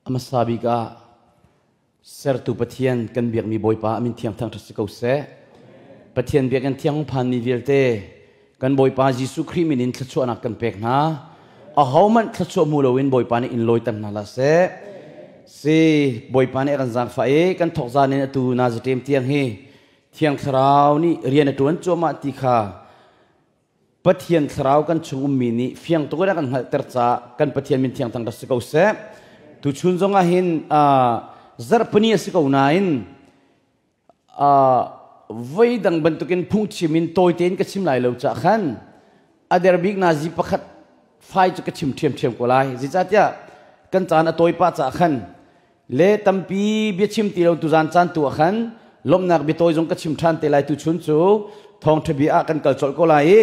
A hmasa bik ah sertu Pathian kan biakmi Bawipa a min thiang thangṭhat si ko seh. Pathian biakinn thiang phanmi vialte kan Bawipa Jesuh Khrih min in thluachuahnak kan pek hna. Ahohmanh thluachuah hmu loin Bawipa nih in lawiter hna hlah seh. Si Bawipa nih a kan zaangfah i kan thawk zan in atu nazaṭem tiang hi Thiang Thlarau nih rian a ṭuan cuahmah ti kha Pathian thlarau kan chung ummi nih fiang tuk in a kan hngalhter caah kan Pathian min thiang thang si ko seh. Tuchun zong ah hin zarhpini a si ko nain voi dang bantukin phungchim in tawi tein ka chim lai lo caah khan a der bik nazi pakhat fai cu ka chim ṭhiamṭhiam ko lai. Zeicahtiah kan caan a tawi pah caah khan le tampi biachim ti lo tuzan caan tu ah khan lawmhnak biatawi zong ka chim ṭhan te lai tuchun cu thawngṭha bia ah kan kal colh ko lai i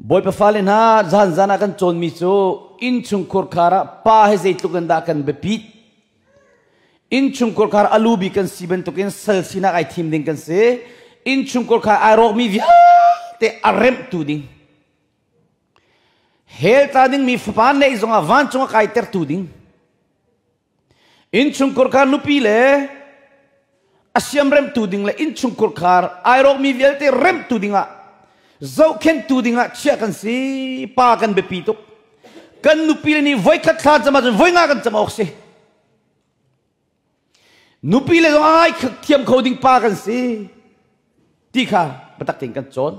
Bawipa fale hna zan zan ah kan cawnmi cu innchungkhur khar ah pa he zeitluk in dah kan biapit innchungkhur khar alu bi kan si bantukin sal sinak ai thim ding kan si innchungkhur khar ai rawkmi vialte a remhtu ding Hell tla dingmi fapa neih zongah vancung a kaitertu ding. Innchungkhur khar nupi le a siamremtu ding le innchungkhur khar ai rawkmi vialte remtu dingah zohkhenhtu dingah chiah kan si pa kan biapi tuk kan nupi le nih voikhat thla cam ahcun voi nga kan cam awk si Nupi le zong a ngai thiam kho ding pa kan si ti kha biatak tein kan cawn.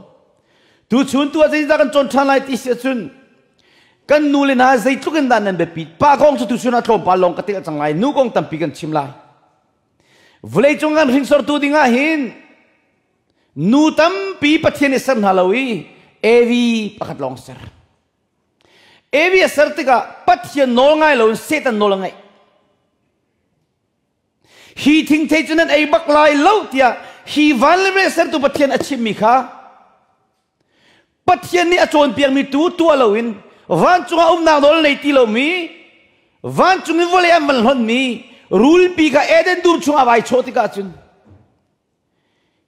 Tuchun tu ah zeitindah kan cawn ṭhan lai ti si ahcun kan nu le hna zeitluk in dah nan biapit pa kong cu tuchun ah tlawmpal lawng ka telh cang lai nu kong tampi kan chim lai. Vawleicung kan hringsortu ding ah hin nu tampi Pathian nih ser hna lo i Evi pakhat lawng ser. Evi a ser tikah Pathian nawl ngai loin Satan nawl a ngaih. Hi thingthei cu nan ei bak lai lo tiah hi van le vawlei sertu Pathian a chimmi kha Pathian nih a cawnpiakmi tu tuah loin vancung ah umnak nawl nei ti lomi vancung in vawlei an van hlonmi rulpi kha Eden dum chungah vai chawh tikah cun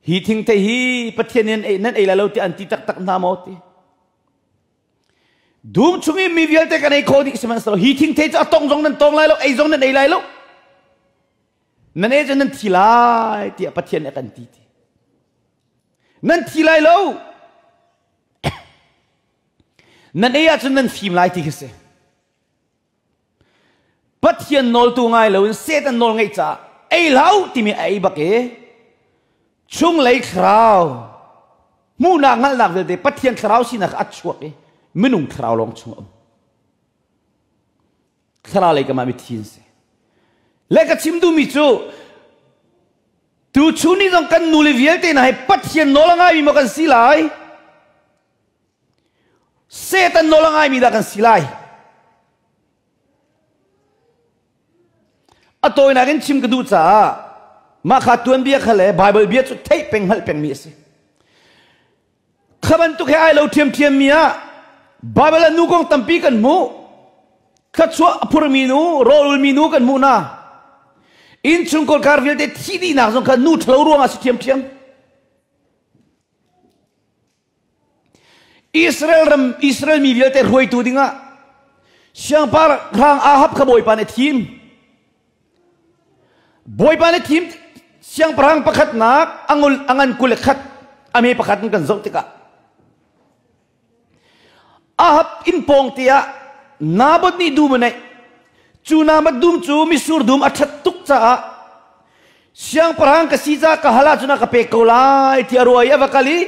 hi thingthei hi Pathian nih nan ei lai lo tiah an ti taktak hna maw ti Dum chung i mi vialte kan ei khawh dih sihmanhsehlaw hi thingthei cu a tong zong nan tong lai lo, ei zong nan ei lai lo. Nan ei cu nan thi lai tiah Pathian nih a kan ti ti. Nan thi lai lo. Nan ei ahcun nan fim lai ti khi si. Pathian nawltu ngai loin Satan nawl ngeih caah ei hlah timi a ei bak i chunglei thlarau hmuhnak hngalhnak vialte Pathian thlarau sinak a chuak i minung thlarau lawng chung a um. Thlarau lei kam ah mithi an si. Le ka chim duhmi cu tuchun ni zong kan nule vialte hna hi Pathian nawl a ngaimi maw kan si lai? Satan nawl a ngaimi dah kan si lai? A tawinak in chim ka duh caah mah kha tuanbia kha le Baibal bia cu theih peng hngalh pengmi a si. Kha bantuk he ai lo ṭhiamṭhiam mi ah Baibal ah nu kong tampi kan hmuh. Thluachuah a phurmi nu, rawlulmi nu kan hmuh hna. Innchungkhar kar vialte thih dihnak zong kha nu ṭhalo ruangah a si ṭhiamṭhiam. Israel ram Israel mi vialte hruaitu dingah siangpahrang Ahab kha Bawipa nih a thim. Bawipa nih thim siangpahrang pakhatnak angul angan 21 a me pakhat in kan zoh tikah Ahab inn pawng te ah Naboth nih dum a neih. Cu Naboth dum cu mitsur dum a ṭhat tuk caah siangpahrang ka si caah ka hal ahcun a ka pek ko lai ti a ruah i a va kal i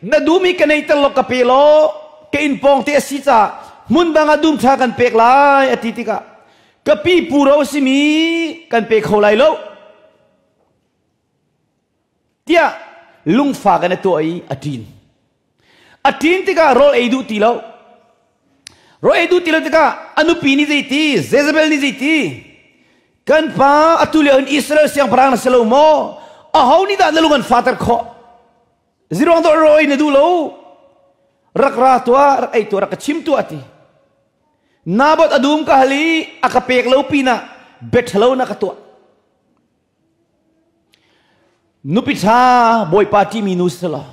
na dum hi ka neiter law ka pe law ka inn pawng te a si caah hmun dang ah dum ṭha kan pek lai a ti tikah ka pipu ro a simi kan pe kho lai lo tiah lungfak in a tuah i a ṭin. A ṭin tikah rawl ei duh ti lo. Rawl ei duh ti lo tikah a nupi nih zeiti, Jezebel nih zeiti, kan pa atu lio in Israel siangpahrang na si lo maw? Aho nih dah na lung an fater khawh? Ziruang dah rawl ei na duh lo? Rak ra tuah, rak ei tuah, rak ka chim tuah ti. Naboth a dum ka hal i a ka pek lo pinah bia na ka tuah. Nupi ṭha Bawipa ṭihmi nu si law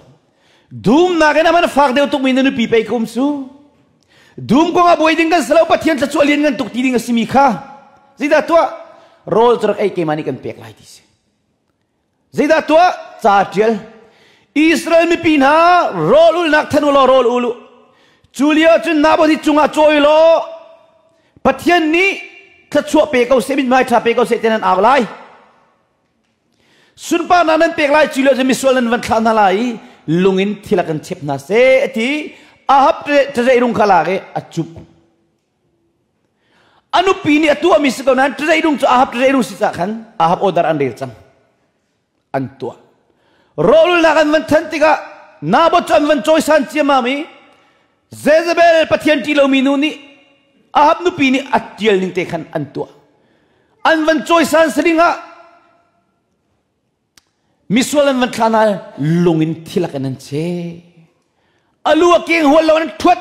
dumnak in a man fak deuh tukmi na nupi pei ka um cu. Dum kong ah buai ding kan si lo, Pathian thluachuah lian ngan tuk ti ding a simi kha zeidah tuah? Rawl cu rak ei keimah nih kan pek lai ti si. Zeidah tuah? Ca ṭial. Israel mipi hna rawl ulnak than u law rawl ul u. Cu lio cun Naboth hi cungah cawi law Pathian nih thluachuah pe ko seh, mithmai ṭha pe ko seh ti nan au lai. Sunparnak nan pek lai cu lio cun misual nan van thlah hna lai i lung in thil a kan chep hna seh a ti. Ahab ṭazei rung kha lak i a cup. A nupi nih a tuahmi si ko nain ṭazei rung cu Ahab ṭazei rung si caah khan Ahab order an rel cang. An tuah. Rawlulnak an van than tikah Naboth cu an van cawisan ciammam i Jezebel Pathian ṭih lomi nu nih Ahab nupi nih a ṭial ning te khan an tuah. An van cawisan saling ah misual an van thlah hna lung in thilak in an che. A lu a keng hual lo an ṭhuat.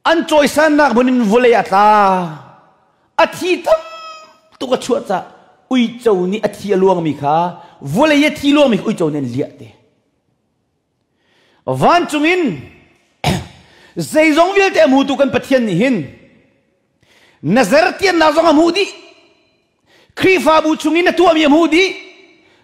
An cawisannak hmun in vawlei a tla. A thi tam tuk a chuah cah uico nih a thi a luangmi kha vawlei a thi luangmi kha uico nih an liah te. Vancung in zeizong vialte a hmutu kan Pathian nih hin na zertiannak zong a hmuh dih. Khrihfabu chung in na tuahmi a hmuh dih.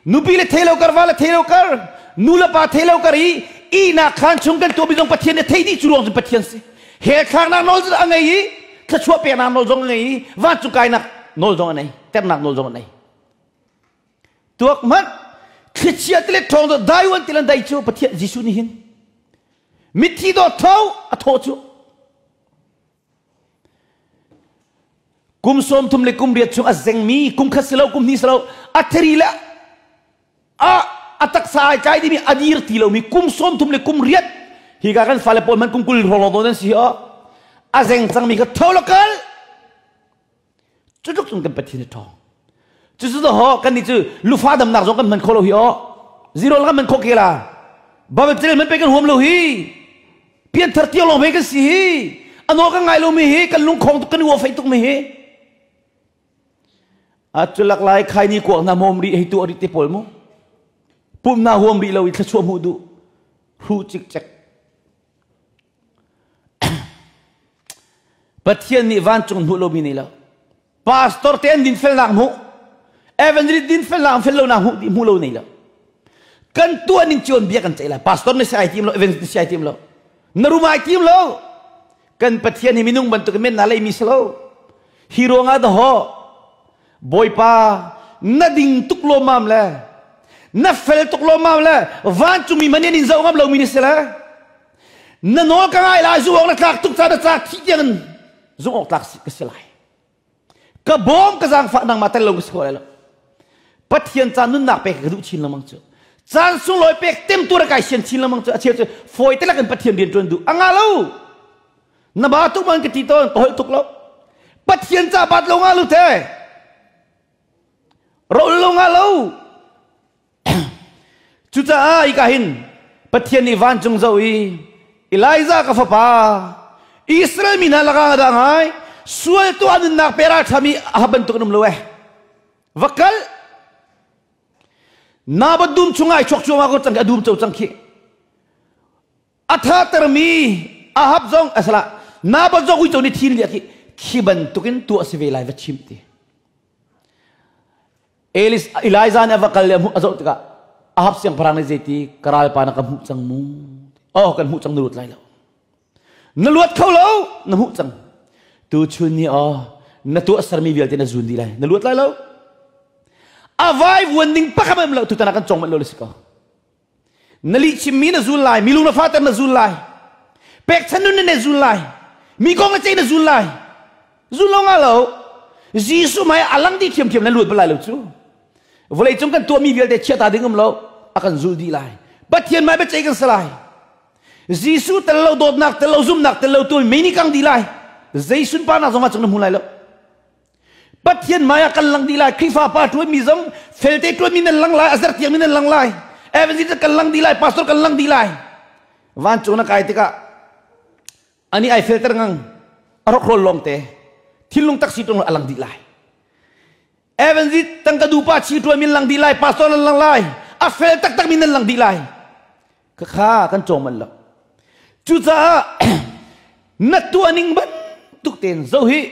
Nupi le thei lo kar, va le thei lo kar, nu le pa thei lo kar i ihnak khaan chung kan tuahmi zong Pathian nih a theih dih cu ruang cun Pathian si. Hell thlaknak nawl a ngei i thluachuah peknak nawl zong a ngei i vancung kainak nawl zong a nei, ternak nawl zong a nei. Tuak hmanh thlichia tilet ṭhawng dawt dai uan tilan dai cu Pathian Jesuh nih hin mithi dawt tho a thawh cu kum 30 le kum riat chung a zengmi kum khat si lo kum hnih si lo a thari le a a taksa ai tlai dimi a dir ti lomi kum 30 le kum riat hi ka kan fale pawl man kum 20 hrawng lawng nan si hi a zeng cangmi kha tho lokal Cu tluk cun kan Pathian a ṭhawng. Cucu ho kan nih cu lufa damnak zong kan hman kho lo hi aw. Zero kan hman kho ke la. Bible cel man pe kan huam lo hi. Pianthar tiang lawng hme kan si hi. A nawl kan ngai lomi hi kan lungkhong tuk kan i uah tuk mi hi. A culak lai khai ni kuak na mom ri hei tu ri te pawl mu. Pum na huam rih lo i thluachuah hmuh duh. Hru cikcek. Pathian nih vancung hmuh lomi nei lo. Pastor te an dinfelnak hmuh, evangelist dinfelnak fel lonak hmuh hmuh lo nei lo. Kan tuah ning cion bia kan ceih lai. Pastor na si ai tim lo, evangelist na si ai tim lo. Na rum ai tim lo. Kan Pathian hi minung bantuk men na lei mi si lo. Hi ruangah da ho Bawipa na ding tuk lo mam le na fel tuk lo mam le vancungmi man in zoh ngam lomi ni si le na nawl ka ngai lai zu awk na tlak tuk ca na ca thi tiang in zung awk tlak ka si lai ka bawm ka zaangfah nangmah tel lo ka si kho lai lo Pathian ca nunnak pek ka duh chin lengmang cu caan sunglawi pek tem tu kai sian chin lengmang cu a cheu cu fawi te lakin Pathian rian ṭuan duh a nga lo na ba tuk man ka ti tawn ka holh tuk lo Pathian ca bat lo nga lu te ro lo nga lo Cucaah hika hin Pathian nih vancung zoh i Elijah ka fapa Israel mi hna lakah dah ngai sual tuah nunnak pe ralṭhami a bantuk an um lo eh va kal Naboth dum chungah ai chuak cuahmah ko cang khi a dum co cang khi a thatermi Ahab zong asala Naboth zong uico nih thin liak khi khi bantukin tuah si ve lai va chim ti Elis Elijah nih a va kal le a zoh tikah Ahab siangpahrang nih zeiti ka ralpa na ka hmuh cang mu oh kan hmuh cang na luat lai lo na luat kho lo na hmuh cang tu chun ni oh na tuah sermi vialte na zun dih lai na luat lai lo a vai vuan ding pakhat lo tutan ah kan cong manh lo le si ko Na lihchimmi na zul lai, mi lung na fater na zul lai, pekchan nun na zul lai, mi kong na ceih na zul lai. Zul lo nga lo. Jesuh hmai a lang dih thiamthiam na luat bal lai lo cu. Vawlei cung kan tuahmi vialte chiata ding um lo, a kan zul dih lai. Pathian hmai biaceih kan si lai. Jesuh tel lo dawtnak tel lo zumhnak tel lo tu mei nih kang dih lai. Zei sunparnak zong ah cung na hmu lai lo. Pathian hmai ah kan lang dih lai. Khrihfa pa ṭuanmi zong felte ṭuanmi nan lang lai, a zertiangmi nan lang lai. Evangelist kan lang dih lai, pastor kan lang dih lai. Vancung na kai tikah ani ai felter ngang a rokhrawl lawng te thinlung tak si ṭung a lang dih lai. Evangelist tangka dupa chi ṭuanmi nan lang dih lai, pastor nan lang lai, a fel taktakmi nan lang dih lai. Khakha kan cawng manh lo. Cucaah Na tuah ning bantuk tein zo hi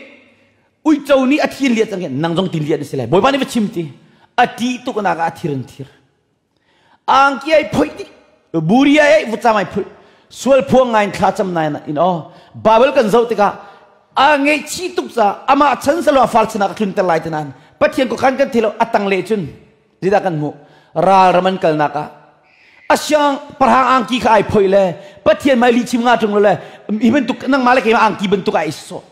uico nih a thir liat cang nang zong tin liat na si lai. Bawipa nih va chim ti. A ṭih tuk nak ah a thir in thir. Angki ai phoih dih. Buri ai vutcam ai phulh. Sual phuang ngai in thla cam nai in aw. Bible kan zoh tikah a ngaihchih tuk ca amah chan salo a far chan ah ka tlunter lai ti nain Pathian ko khan kan thilo a tang le cun zeidah kan hmuh ral ram an kalnak ah a siang parhang angki kha ai phoih le Pathian mai li chim nga tung le hi bantuk nangmah le keimah angki bantuk ai so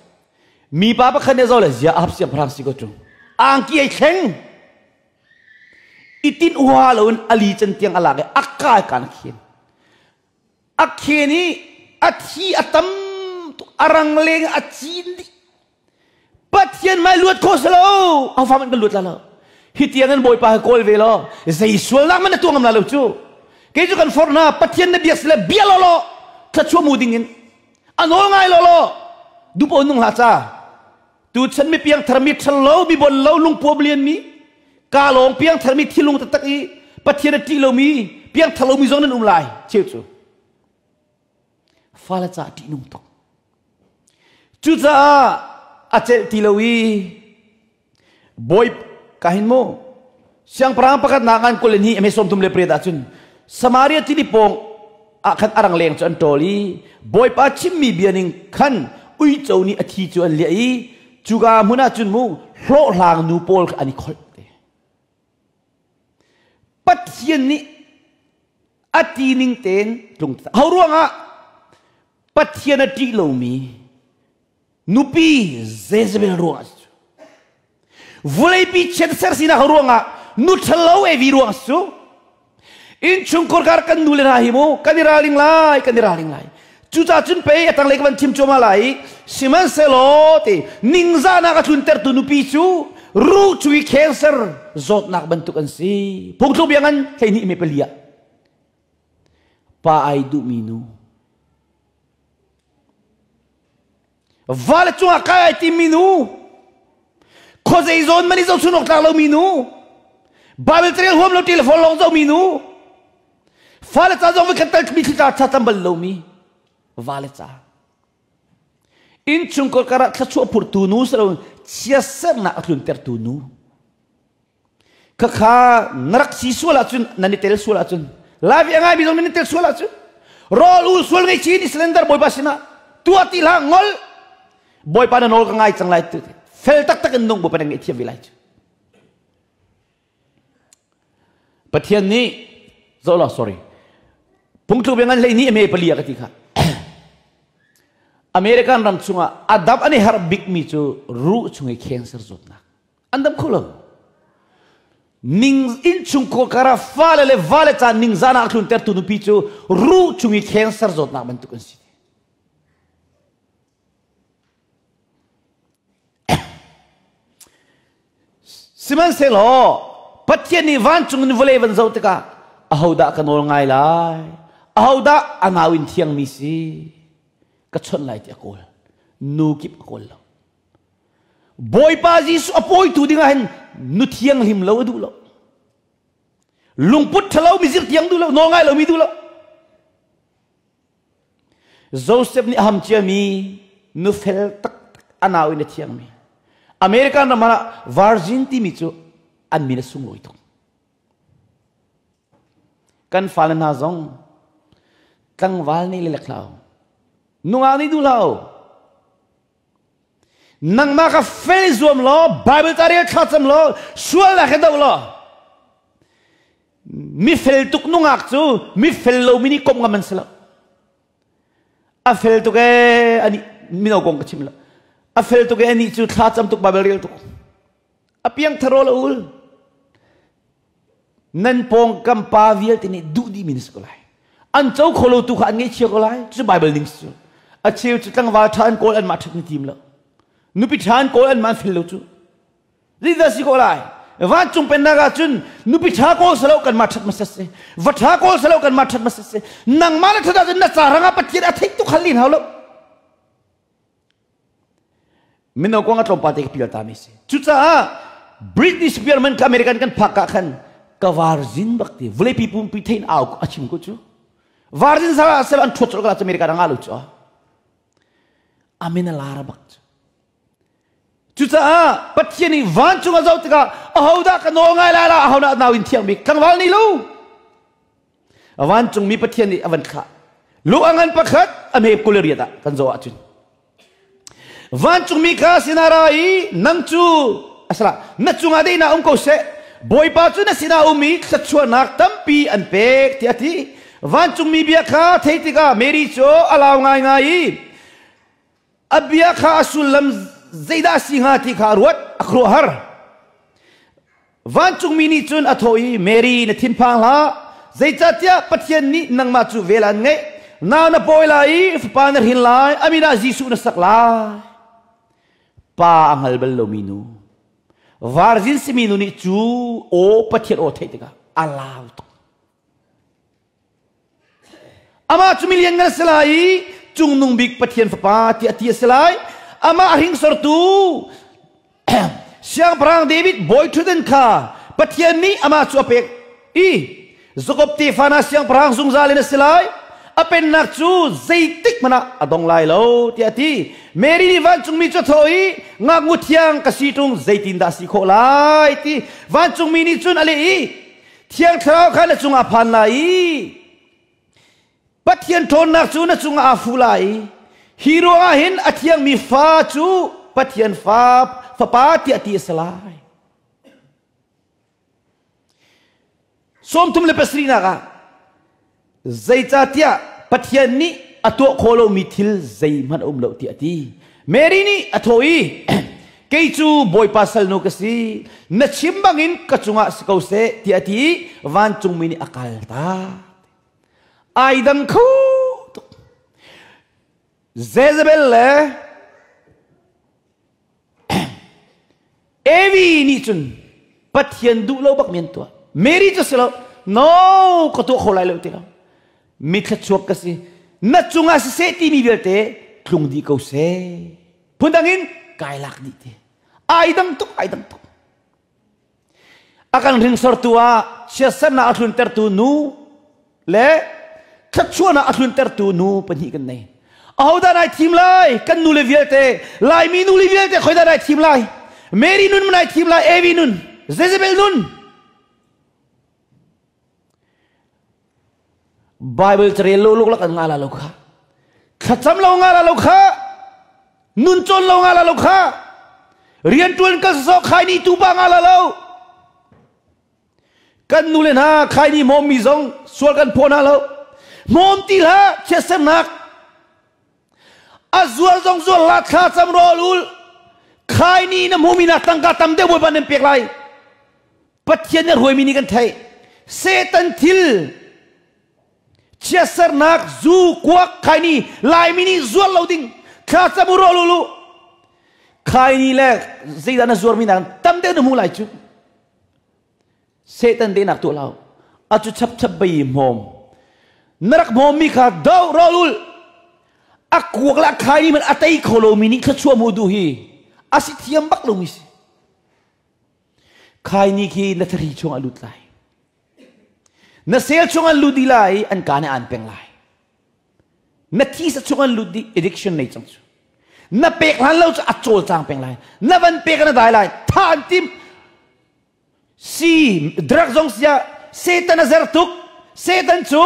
mi pa pakhat ne zo le zia ahap siang parhang si ko tung angki ai thleng itin uha loin ali can tiang alak i akka kan khin a khen i a thi a tam tuk a rang leng a cin dih Pathian mai luat kho si lo a fa man kan luat la lo hi tiang in bawipa he kawl ve lo zei sualnak man na tuah ngam la lo cu kei cu kan forh hna Pathian na biak sile bia lo lo thluachuah mu ding in a nawl ngai lo lo dupo nung hlah ca tu chan mi piang thar mi thal lo mi bon lo lungpuam lian mi ka lawng piang thar mi thilung taktak i Pathian a ṭih lo mi piang thar lo mi zong nan um lai cheu cu fale ca ṭih nung tuk cucaah a celh ti lo i bawi ka hin mu siangpahrang pakhat nak ngan kul in hi ame 38 ahcun Samaria tili pawng ah khan arang leng cu an ṭawl i Bawipa chimmi bia ning khan uico nih a thi cu an liah i cuka hmun ah cun mu hlawhhlang nu pawl kha an i kholh te. Pathian nih a ti ning tein tlung ho ruangah Pathian a ṭih lomi nupi Jezebel ruangah si cu vuleipi chiat ser sinak ruangah nu ṭhalo evi ruang si cu innchungkhar kar kan nu le hna hi mu kan i ralring lai kan i ralring lai cucaah cun pei a tanglei ka van chim cuahmah lai sihmanhsehlaw ti ningzahnak a tluntertu nupi cu ruh cu i cancer zawtnak bantuk an si phungthluk bia ngan 12 me pali ah pa ai duhmi nu Vale cungah kai ai timmi nu, khuazei zawn man i zohchun awk tlak lomi nu, Bible carel huam lo telephone lawng zohmi nu, fale ca zong voi khat tal mi thli tla tam bal lomi vale ca. Innchungkhar karah thluachuah phurtu nu si lo chiatsernak a tluntertu nu. Khakha na rak si sual ahcun nan i tel sual ahcun Lavi a ngaimi zong nan i tel sual ahcun rawl ul sual ngei chin i cylinder bawipa sinah tuah ti hlah ngol bawipa na nawl ka ngai cang lai tu fel taktak in nung bawipa na ngaihthiam ve lai cu Pathian nih zoh law sorry phungthluk bia ngan hlei ni ame pali a ka ti kha American ram chungah a dam an i harh bikmi cu ruh chung i cancer zawtnak An dam kho lo. Ning innchungkhar kara fale le vale ca ningzan ah a tluntertu nupi cu ruh cung i cancer zawtnak bantuk an si. Sihmanhsehlaw Pathian nih vancung in vawlei van zoh tikah ahodah ka nawl ngai lai? Ahodah a nau in thiangmi si? Ka chawnh lai ti a kawl. Nu kip a kawl lo. Bawipa Jesuh a pawitu dingah hin nu thianghlim lo a duh lo. Lungput ṭhalo mi zirtiang duh lo, nawlngai lomi duh lo. Joseph nih a ham ciami nu fel taktak a nau in a thiangmi. American ram ah virgin timi cu an min a sunglawi tuk. Kan fale hna zong tlangval nih le lek hlah u. Nungak nih duh hlah u. Nangmah kha fel zuam law Bible ca rel thlacam law sualnak he doh law mi fel tuk nungak cu mi fel lomi nih komh ngam an si lo. A fel tuk ee ani mino kong ka chim lo. A fel tuk ee ani cu thlacam tuk Bible rel tuk. A piang tharo lo ul. Nan pawngkam pa vialte nih duh dihmi na si ko lai. An co kho lo tu kha an ngaihchia ko lai. Cu Bible ning cu. A cheu cu tlangval ṭha an kawl anmah ṭhat na tim lo. Nupi ṭha an kawl anmah an fel lo cu. Zeidah si ko lai? Vancung pennak ah cun nupi ṭha kawl salo kanmah ṭhat hmasa si. Va ṭha kawl salo kanmah ṭhat hmasa si. Nangmah na ṭhat ahcun na ca rangah Pathian a theih tuk hal len hau lo. Mino kong a tlawmpal te ka pial ta mi si. Cucaah Britney Spears man ka American kan phak ah khan ka virgin bak ti vawleipi pumpi thein au a chim ko cu. Virgin sala sel an thuat col ka America nga lo cu. Amin a lar bak cu. Cucaah Pathian nih vancung a zoh tikah ahodah ka nawl ngai lai la ahodah nau in thiang bik tlangval nih lu vancung mi Pathian nih a van thlah lu a ngan pakhat a hme 28 ah kan zoh ahcun vancungmi kha sinah ra i nang cu asala na cungah deihnak um ko seh Bawipa cu na sinah um i thluachuahnak tampi an pek tiah a ti vancungmi bia kha thei tikah Mary cu a lau ngaingai i a bia kha a sullam zeidah a si hnga ti kha a ruat a khuaruahhar Vancungmi nih cun a thawh i, Mary, na thinphang hlah, zeicahtiah Pathian nih nangmah cu vel an ngeih. Nau na pawi lai i fapa na hrin lai, a min ah Jesuh na sak lai. Pa a hngal bal lomi nu, virgin simi nu nih cu aw Pathian aw theih tikah a lau tuk. Amah cu milian ngan a si lai i cungnung bik Pathian fapa tiah ti a si lai. Amah a hringsortu Siangpahrang David bawi ṭhutdan kha Pathian nih amah cu a pek i Jakob tefa hna siangpahrang zungzal in a si lai. A pennak cu zeitik hmanh ah a dong lai lo tiah a ti. Mary nih vancungmi cu a thawh i ngaknu thiang ka si ṭung zeitindah a si khawh lai ti. Vancungmi nih cun a leh i Thiang Thlarau kha na cungah phan lai i Pathian ṭhawnnak cu na cungah aa fu lai i hi ruangah hin a thiangmi fa cu Pathian fa fapa tiah ti a si lai. 37 ah Zeicahtiah Pathian nih a tuah khawh lomi thil zeihmanh a um lo tiah a ti. Mary nih a thawh i, Kei cu Bawipa salnu ka si, na chim bangin ka cungah si ko seh tiah a ti i vancungmi nih a kal tak. Ai dang kho tuk. Jezebel le Evi nih cun Pathian duh lo bak mi an tuah. Mary cu si lo, no ka tuah kho lai lo ti lo. Mi thluachuak ka si. Na cungah siseh timi vialte tlung dih ko seh. Phundang in kai lak dih ti. Ai dang tuk, ai dang tuk. A kan hringsortu ah chiatsernak a tluntertu nu le thluachuahnak a tluntertu nu pahnih kan nei. Ahodah nai thim lai? Kan nule vialte, Laimi nule vialte khoidah nai thim lai? Mary nun nai thim lai, Evi nun, Jezebel nun. Bible carel lo luk lak an nga la lo kha. Thlacam lo nga la lo kha. Nun cawn lo nga la lo kha. Rian tuan kal so khai ni tu pa nga la lo. Kan nu le hna khai ni mom mi zong sual kan phaw hna lo. Mom ti hlah chiatsernak. A zual zong zual la thla cam rawl ul. Khai ni na hmumi na tangka tam deuh bawipa nan pek lai. Pathian nih ruaimi nih kan theih. Satan thil chiatsernak zu kuak khaini Laimi nih zuar lo ding thlacam u rawl u khaini le zeidah na zuarmi nak tam deuh na hmu lai cu Satan denak tuah lo acu chap chap bai hmawm na rak hmawmmi kha do rawl ul a kuak le a khaini man a tei kho lomi nih thluachuah mu duh hi a si thiam bak lomi si Khaini khi na thari chung a lut lai. Na sel chung an lut dih lai i an ka nih aan peng lai. Na thisa chung an lut dih addiction nei cang cu. Na pek hlan lo cu a cawlcang peng lai. Na van pek na dai lai. Tha an tim. Si drug zong sia Satan a zer tuk. Satan cu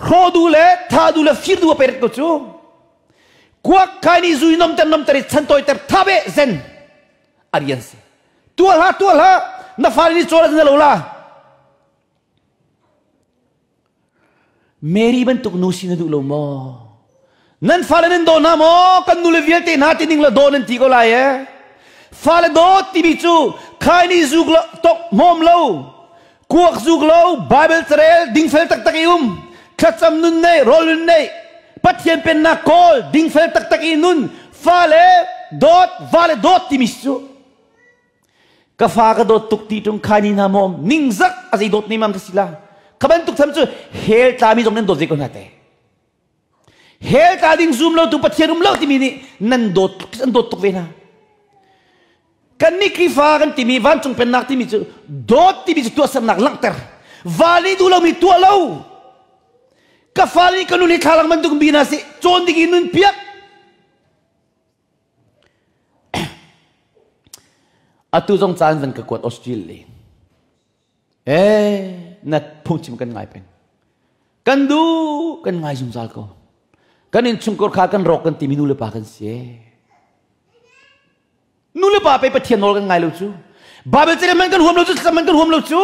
hrawdu le thadu le firdu a peret ko cu. Kuak khaini zui nomter nomter i chantawi ter thabe zen a rian si tuah hlah tuah hlah na fale nih cawl na lo la Mary bantuk nu si na duh lo maw nan fale nan daw hna maw kan nule vialte hna ti ning la daw nan ti ko lai e fale daw timi cu khaini zuk lo tok hmawm lo kuak zuk lo bible carel dingfel taktak i um thlacam nun nei rawl nun nei Pathian pennak kawl dingfel taktak i nun fale dawt vale dawt timi cu ka fa ka dawt tuk ti tung khai ni hna mawm ningzak a zei dawt nemam ka si la kha bantuk tham cu hell tlami zong nan dawt zei ko hna te hell tla ding zum lo tu Pathian um lo timi nih nan dawt an dawt tuk ve hna kan nih Khrihfa kan timi vancung pennak timi cu dawt timi cu tuahsernak langhter vali duh lomi tuah lo ka fale nih ka nun hi thlalang bantuk bi hna seh cawn ding in nun piak. Atu zong caan van ka kuat Australia. Eh, na phungchim kan ngai peng. Kan du kan ngai zungzal ko. Kan innchungkhar kha kan rawk kan timi nu le pa kan si. Nu le pa pe Pathian nawl kan ngai lo cu. Bible cere man kan huam lo cu, thlacam man kan huam lo cu.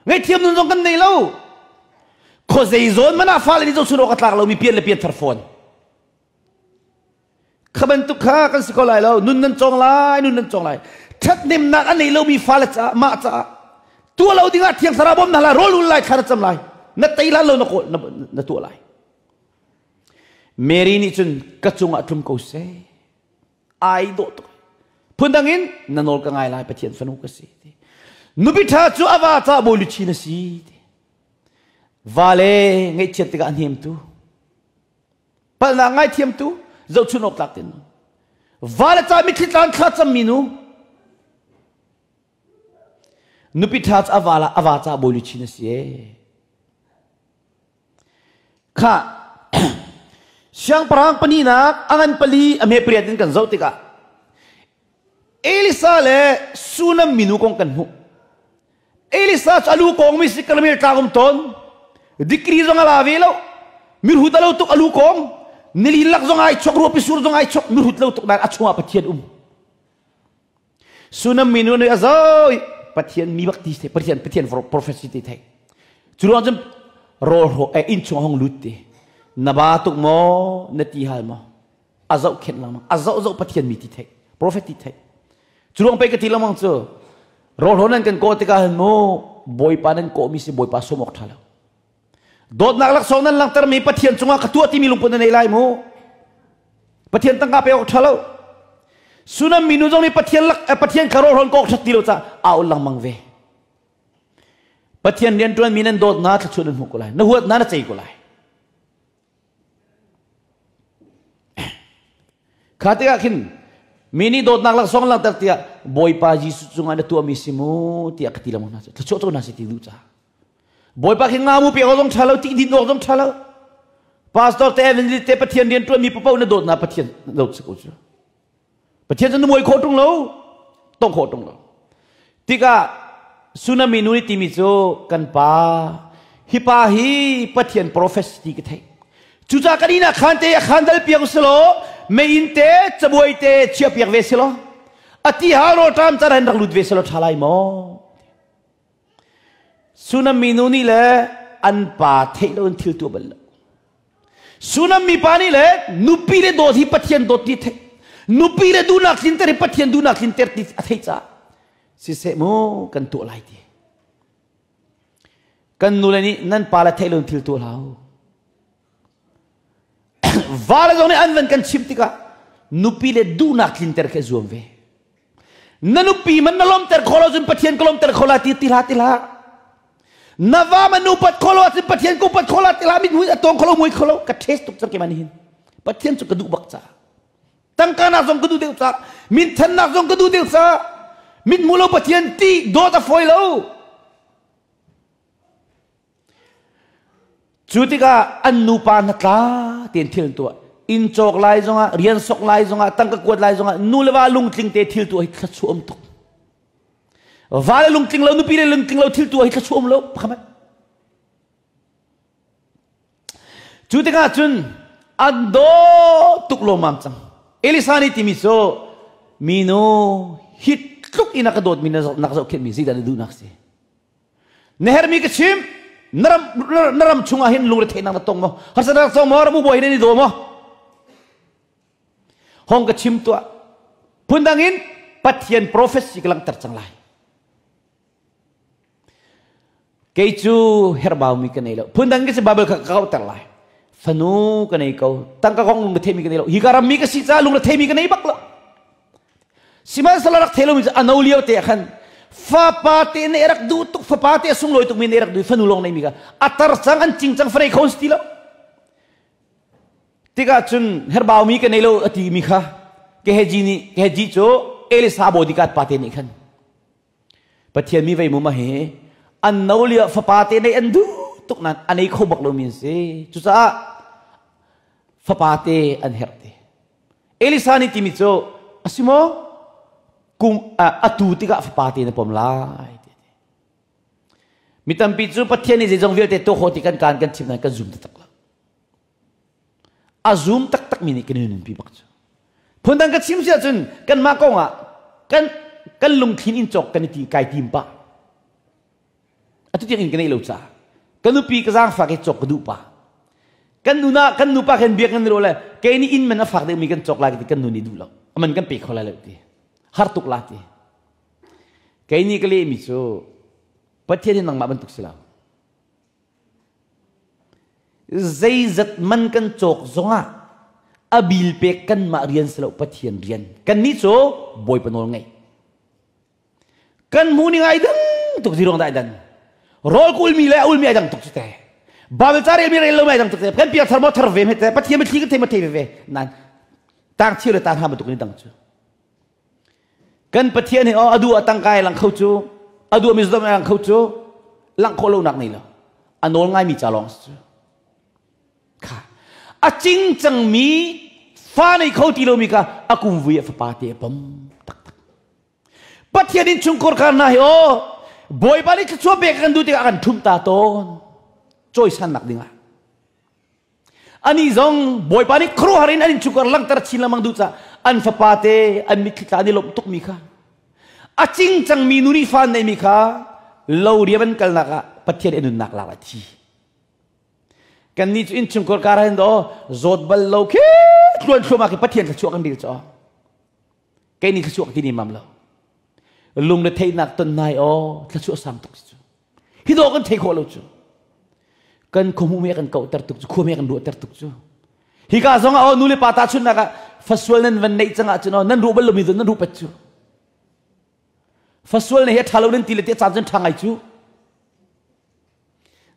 Ngaihthiam nun zong kan nei lo. Khuazei zawn man ah fale nih zohchun awk a tlak lomi pian le pian thar fawn. Kha bantuk kha kan si ko lai lo. Nun nan cawng lai, nun nan cawng lai. Ṭhathnemnak a nei lomi fale caah, mah caah tuah lo dingah thiang thlarau bawm na lai, rawl ul lai, thla na cam lai. Na tei lan lo na kawl, na tuah lai. Mary nih cun ka cungah tlum ko seh. Ai dawh tuk. Phundang in na nawl ka ngai lai Pathian fanu ka si. Nupi ṭha cu a va ca bawi luchin a si. Va le ngaihchiat tikah a hnemtu. Palhnak ngaithiamtu zohchun awk tlak tin. Va le ca mitthli tlan thla cammi nu. Nupi ṭha cu a va la a va ca bawi luchin a si ee. Kha siangpahrang pahnihnak a ngan pali a hme pariat in kan zoh tikah Elisa le Sunam minu kong kan hmuh. Elisa cu alu kong mi si Karmel tlang um tawn. Dikri zong a la ve lo. Mirhut a lo tuk alu kong. Nili lak zong ai chok ruapi sur zong ai chok mirhut lo tuk nain a chungah Pathian um. Sunam minu nih a zoi Pathian mi bak ti Pathian Pathian prophecy ti thei. Cu ruang cun rawl hro eh inn chung hong lut ti. Na ba tuk maw na ti hal maw? A zoh khenh lengmang. A zoh zoh Pathian mi ti thei. Prophet ti thei. Cu ruang pei ka ti lengmang cu rawl hro nan kan kawh tikah hin mu Bawipa nan kawh mi si Bawipa sawm awk ṭha lo. Dawtnak laksawng nan langhtermi Pathian cungah ka tuah timi lungput na nei lai mu. Pathian tangka pe awk ṭha lo. Sunam minu zong nih Pathian lak eh, Pathian kha rawlhrawn kawk ṭhat ti lo caah aa ul lengmang ve. Pathian rianṭuan mi nan dawt na thluachuah nan hmuh ko lai. Na huat na na cei ko lai. Kha tikah khin mi nih dawtnak laksawng langhter tiah Bawipa Jesuh cungah na tuahmi si mu tiah ka ti lengmang hna cu. Thluachuah cu na si ti duh caah. Bawipa khi ngamu pek awk zong ṭha lo, ti din awk zong ṭha lo. Pastor te evangelist te Pathian rian ṭuan mi paoh na dawt na Pathian dawt si ko cu. Pathian cu na muai khawh ṭung lo, tong khawh ṭung lo. Tikah tsunami nu nih timi cu kan pa hi pa hi Pathian prophet ti ka theih. Cucaah kan inn ah khan te a khan dal piak uselaw meiinn te cabuai te chia piak ve selaw ati ha rawlṭam can rak lut ve selaw ṭha lai maw? Sunam minu nih le an pa theih loin thil tuah bal lo. Sunam mipa nih le nupi le dawt hi Pathian dawt ti theih. Nupi le duhnak tlinter hi Pathian duhnak tlinter ti a theih caah siseh mu kan tuah lai ti. Kan nule nih nan pa le theih loin thil tuah hlah u. Va le zong nih an van kan chimh tikah nupi le duhnak tlinter khi a zuam ve. Na nupi man na lawmter khawh lo cun Pathian ka lawmter kho la ti ti hlah ti hlah. Na va man upat khawh lo ahcun Pathian ka upat khawh la ti hlah mit mui a tawng kho lo mui kho lo ka test tuk cang keimah nih hin. Pathian cu ka duh bak ca. Tangka nak zong ka duh deuh ca. Minthannak zong ka duh deuh ca. Mit hmu lo Pathian ti dawt a fawi lo. Cu tikah an nupa hnatla tein thil an tuah. Inn cawk lai zongah, rian sok lai zongah, tangka kuat lai zongah nu le va lungtling te thil tuah hi thluachuah um tuk. Va le lungtling lo, nupi le lungtling lo thil tuah hi thluachuah um lo. Pakhat. Cu tikah cun an daw tuk lawmmam cang. Elisa nih timi cu minu hi tluk in a ka dawtmi na ka zohkhenhmi zeidah na duhnak si? Na hermi ka chim na ram na ram chungah hin lungretheihnak na tong maw harsatnak tong maw ram buai hin i daw maw hong ka chim tuah phundang in Pathian prophecy ka langhter cang lai kei cu herhbau mi ka nei lo phundang ka si Bible kha ka kauter lai fanu ka nei ko tangka kong lung ka theimi ka nei lo hi ka ram mi ka si ca lung theimi ka nei bak lo Sihmanhsehlaw rak thei lomi cu a no lio te ah khan fapa te nih rak duh tuk fapa te a sunglawi tukmi nih rak duh fanu lawng neimi kha a tar cang an cing cang farei kho si ti lo tikah cun herbaumi ka nei lo a ti mi kha Gehazi nih Gehazi cu Elisa bodyguard pa te nih khan Pathian mi vei mu ma hi an no lio fapa te nei an duh tuk nan a nei kho bak lomi an si cucaah fapa te an herh te Elisa nih timi cu a si maw? Kum atu tikah fapa te na pom lai. Mi tampi cu Pathian nih zeizong vialte tuah khawh ti kan kaan kan chim nain kan zum taktak lo. A zum taktak mi nih kan i nunpi bak cu. Phundang ka chim si ahcun kanmah kong ah kan kan lungthin in cawk kan i ti kai tim pah. Atu tiang in ka neih lo caah ka nupi ka zaangfak i cawk ka duh pa. Kan nu na kan nupa kan biak kan ro le kei nih inn man a fak deuhmi kan cawk lai ti kan nu nih duh lo. Aman kan pe kho lai lo ti. Har tuk la ti. Kei nih ka lehmi cu Pathian hi nangmah bantuk si lo. Zeizat man kan cawk zongah a bil pek kanmah rian si lo Pathian rian. Kannih cu Bawipa nawl ngei. Kan hmu ning ai dang tuk zirong dah ai dan. Rawl kulmi le a ulmi ai dang tuk cu te. Bible ca relmi rel lo ai dang tuk te. Kan piak thar maw thar ve me te. Pathian mitthli kan thei ma thei ve ve. Nan tang thio le tang ha bantuk ni dang cu. Kan Pathian hi aw a duh ah tangka ai lang kho cu, a duh mi zudam ai lang kho cu, langh khawh lonak nei lo. A nawl ngaimi ca lawng si cu. Kha. A cing cangmi fa nei kho ti lomi kha a kumvui a fapa te a pom taktak. Pathian in chungkhar kha hna hi aw Bawipa nih thluachuah pek kan duh tikah a kan ṭhumh ta tawn. Cawisannak dingah. Anih zong Bawipa nih khuaruahhar in an innchungkhar langhter chin lengmang duh caah an fapa te an mitthli tla an i lawmh tukmi kha a cing cangmi nu nih fa an neihmi kha lo riam an kalnak ah Pathian i nunnak lak a thi. Kannih cu innchungkhar kar hin do zawt bal lo khi tluan thluahmah khi Pathian thluachuah kan dil caw. Kei nih thluachuah ti ni mam lo. Lung le theihnak ton nai aw thluachuah sang tuk si cu. Hi dawh kan thei khawh lo cu. Kan khuamu me kan kauhter tuk cu, khua me kan ruahter tuk cu. Hika zong ah nu le pa ta chunnak ah fasual nan van neih cang ahcun nan ruah bal lomi nan ruh pet cu. Fasual ne hi a ṭha lo nan ti le te caan cun ṭha ngai cu.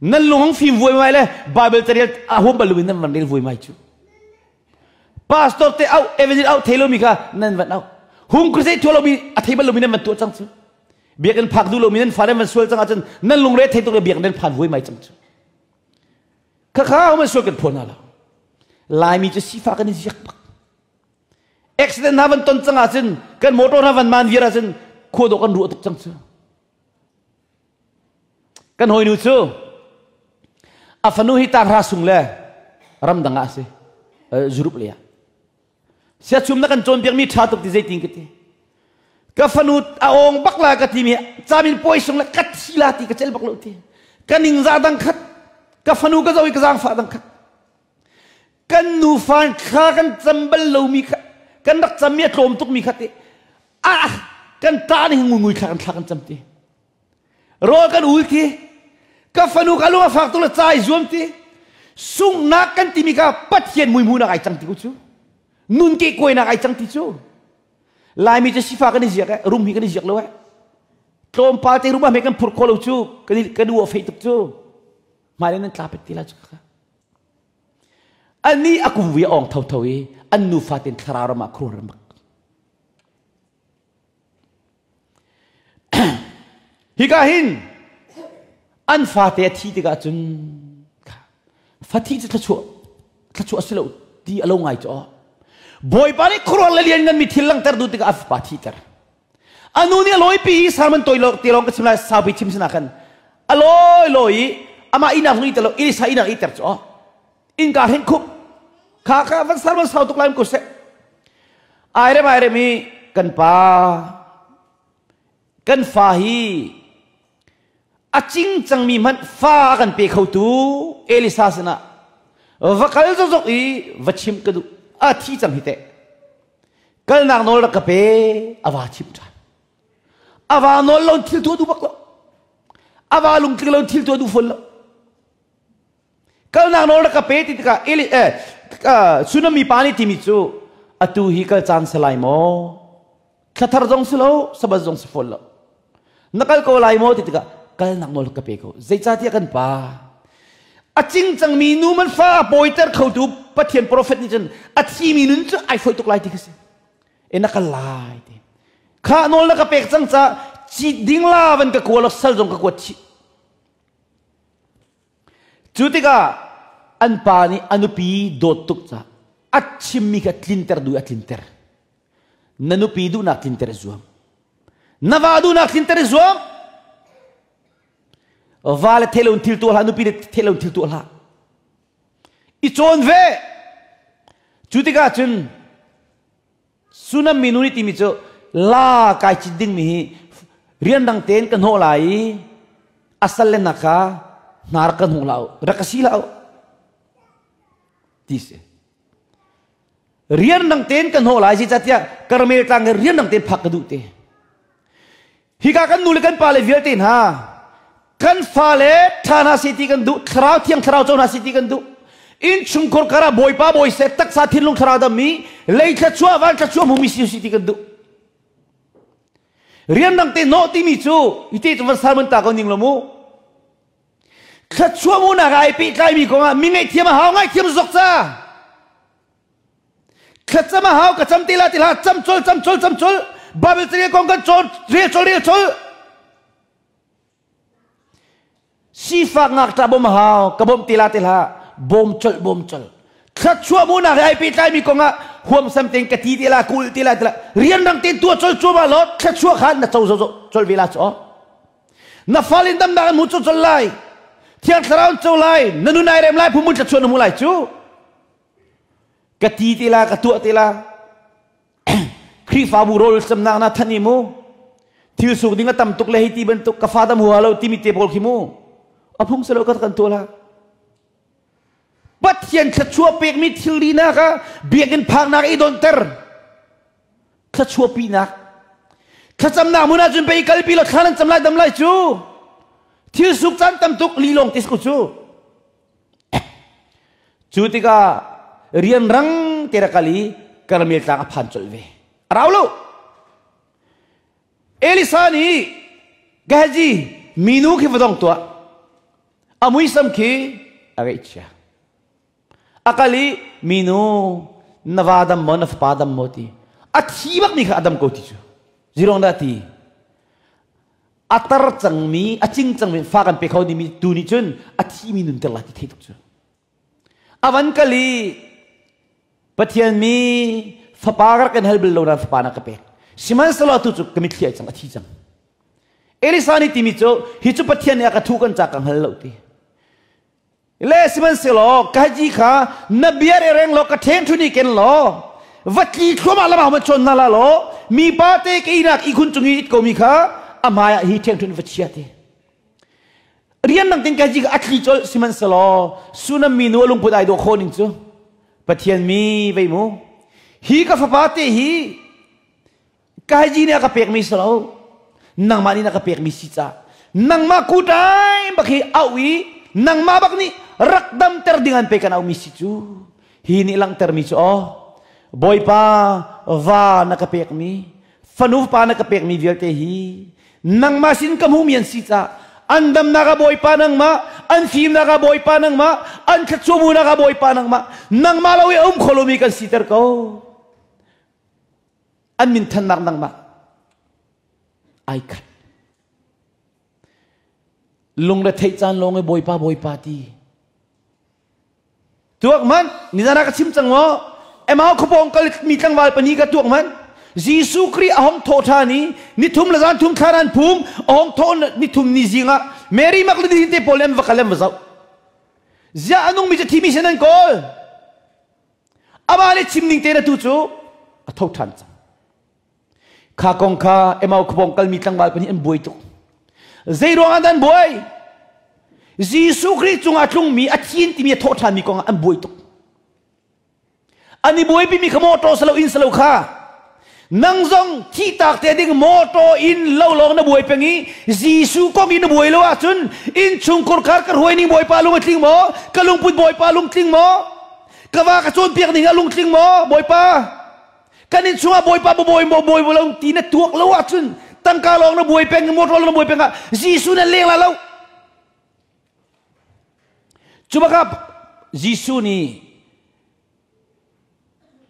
Nan lung fim vuai mai le Bible carel a huam bal lomi nan van rel vuai mai cu. Pastor te au evangelist au thei lomi kha nan van au. Hung crusade thua lomi a thei bal lomi nan van tuah cang cu. Biakinn phak duh lomi nan fale van sual cang ahcun nan lungre thei tuk le biakinn nan phan vuai mai cang cu. Khakha man sual kan phuan hna lo. Laimi cu sifah kan i ziak bak. Accident hna van ton cang ahcun kan motor hna van man viar ahcun khua dawh kan ruah tuk cang cu. Kan hawinu cu a fanu hi tanghra sung le ramdang ah a si. Europe lei ah. Siachum na kan cawnpiakmi ṭha tuk ti zeitin ka ti. Ka fanu a awng bak la ka timi camin puai sung le ka thi la ti ka cel bak lo ti. Ka ningzah dang khat. Ka fanu ka zoh i ka zaangfah dang khat. Kan nufa thla kan cam bal lomi kha kan rak cammi a tlawm tukmi kha ti. Ah kan ta ning ngui thla kan thla kan cam ti. Rawl kan ul ti. Ka fanu ka lung a fak tuk le ca i zuam ti. Sunghnak kan timi kha Pathian muihmuhnak ai cang ti ku cu. Nun ke kuainak ai cang ti cu. Laimi cu sifa kan i ziak eh, rum hi kan i ziak lo eh. Tlawmpal te rum ah kan phur kho lo cu, kan i kan u a fei tuk cu. Hmai nan tla pet ti la cu kha. Ani a kum vui a ong tho tho i an nufa ten thlarau ram ah khur ram bak. Hika hin an fate a thi tikah cun fathi cu thluachuah thluachuah a si lo ti a lo ngai cu Bawipa nih khuaruah le lian nganmi thil langhter duh tikah a fapa thiter. A nu nih a lawipi i sermon tawi lo te lawng ka chim lai saupi chim sinah khan a lawi lawi i amah ihnak zong iter lo Elisa ihnak iter cu innka hrenh khup kha kha van sermon sau tuk lai ko seh ai rem ai rem i kan pa kan fa hi a cing cangmi hmanh fa a kan pe khotu Elisa sinah va kal zokzok i va chim ka duh a thi cang hi teh kalnak nawl rak ka pe a va chim ṭhan a va nawl lo thil tuah duh bak lo a va lungtling lo thil tuah duh fawn lo Kalnak nawl rak ka pe ti tikah Eli eh Tsunami pa nih timi cu atu hi kal caan si lai maw? Thlathar zong si lo, sabbath zong si fawn lo. Na kal ko lai maw ti tikah kalnak nawl ka pe ko. Zeicahtiah kan pa a cing cangmi nu man fa pawiter khotu Pathian profet nih cun a thimi nun cu ai foi tuk lai ti kha si. E na kal lai ti. Kha nawl na ka pek cang ca ci ding la van ka kual sal zong ka kuat chih. Cu tikah an pa nih a nupi dawt tuk caah a chimmi kha tlinter duh a tlinter. Na nupi duhnak tlinter i zuam. Na va duhnak tlinter i zuam. Va le thei lo in thil tuah hlah, nupi le thei lo in thil tuah hlah. I cawn ve. Cu tikah cun Sunam minu nih timi cu la kai cit dingmi hi rianrang tein ka hnawh lai i a sal le na kha hna rak ka hnawh hlah u, rak ka si hlah u ti si. Rianrang tein ka hnawh lai zeicahtiah Karmel tlang hi rianrang tein phak ka duh te. Hika kan nu le kan pa le vialte hna kan fale ṭha hna seh ti kan duh, thlarau thiang thlarau co hna seh ti kan duh. Innchungkhar kar ah Bawipa bawi seh, taksa thinlung thlarau dammi, lei thluachuah van thluachuah hmumi si si ti kan duh. Rianrang te nawh timi cu ite cu van salman ta ko ning lo mu. Thluachuah munak ai pehtlaimi kongah mi ngaihthiam a hau ngaihthiam zok ca. Thlacam a hau ka cam ti la ti hlah cam col cam col cam col Bible carel kong kan cawn rel col rel col sifak ngakṭah bawm a hau ka bawmh ti la ti hlah bawm colh bawm colh thluachuah munak he ai pehtlaimi kongah huamsam tein ka ti ti la kul ti la ti la rianrang tein tuah col cuahmah law thluachuah kha na co zo col ve la cu na fal in damnak an hmu col col lai thiang thlarau an co lai na nun ai rem lai phumun thluachuah na hmu lai cu ka ti ti la ka tuah ti la Khrihfabu rawl camnak na than i mu thil suk ding a tam tuk le hei ti bantuk ka fa dam hua lo timi te pawl khi mu a phung selo ka kan tuah la Pathian thluachuah pekmi thilri nak ah biakinn phaknak i donter thluachuah pinak thlacamnak hmun ah cun pei kalpi lo thla nan cam lai dam lai cu thil suk caan tam tuk lilong tis ko cu Cu tikah rianrang te rak kal i Karmel tlang a phan colh ve. A rau lo. Elisa nih Gehazi minu khi va dong tuah. A muisam khi a ngaihchia. A kal i minu na va dam maw na fapa dam maw ti. A thi bak mi kha a dam ko ti cu. Zirong dah ti. A tar cangmi, a cing cangmi fa kan pe kho dimi tu nih cun a thimi nunter lai ti thei tuk cu. A van kal i Pathian mi fapa ka rak kan hal bal lo nain fapa na ka pek. Sihmanhsehlaw atu cu ka mitthli ai cang, a thi cang. Elisa nih timi cu hi cu Pathian nih a ka thu kan ca ka hngal lo ti. Le sihmanhsehlaw ka haji kha na bia re reng law ka ṭheng ṭhun i ken law va tli thluahmah lam ah chawn hna la law mipa te ka ihnak ihkhun cung i it komi kha a hmai ah hi ṭheng ṭhun va chia ti. Rian dang tin ka haji kha a tli colh sihmanhsehlaw Sunam minu a lungput ai dawh khawh ning cu Pathian mi vei mu hi ka fapa te hi ka haji nih a ka pekmi si lo nangmah nih na ka pekmi si ca nangmah kutai bak hi auh i nangmah bak nih rak damter ding an pe kan auhmi si cu hi nih langhtermi cu aw Bawipa va na ka pekmi fanu pa na ka pekmi vialte hi nangmah sin ka hmuhmi an si ca an damnak ah Bawipa nangmah an fimnak ah Bawipa nangmah an thluachuahmunak ah Bawipa nangmah nangmah lo i a um kho lomi kan siter ko An minthannak nangmah ai khat. Lungretheih caan lawng i Bawipa Bawipa ti. Tuak man, nizan ah ka chim cang maw? Emau khuapawng kal mi tlangval pahnih ka tuak man. Jesuh Khrih a hong thawh ṭhan i nithum le zan thum thlan an phum a hong thawh nithum ni zing ah Mary Magdalene te pawl an va kal an va zoh. Ziah a nungmi cu thimi sin an kawl. Amah nih chim ning tein atu cu a tho ṭhan cang. Kha kong kha Emau khuabawng kalmi tlangval pahnih an buai tuk. Zei ruangah dah an buai? Jesuh Khrih cungah a tlungmi a thin timi a thawh ṭhanmi kong ah an buai tuk. An i buaipimi kha mawṭaw salo inn salo kha nang zong thihtak te ding mawṭaw in lo lawng na buai peng i Jesuh kong i na buai lo ahcun innchungkhur khar ka hruai ning Bawipa lung a tling maw? Ka lungput Bawipa lungtling maw? Ka va ka cawnpiak ning a lungtling maw Bawipa? Kan inn chungah Bawipa bawi maw bawi lo ti na tuak lo ahcun tangka lawng na buai peng motor lawng na buai peng ah Jesuh na leng la lo. Cu bakah Jesuh nih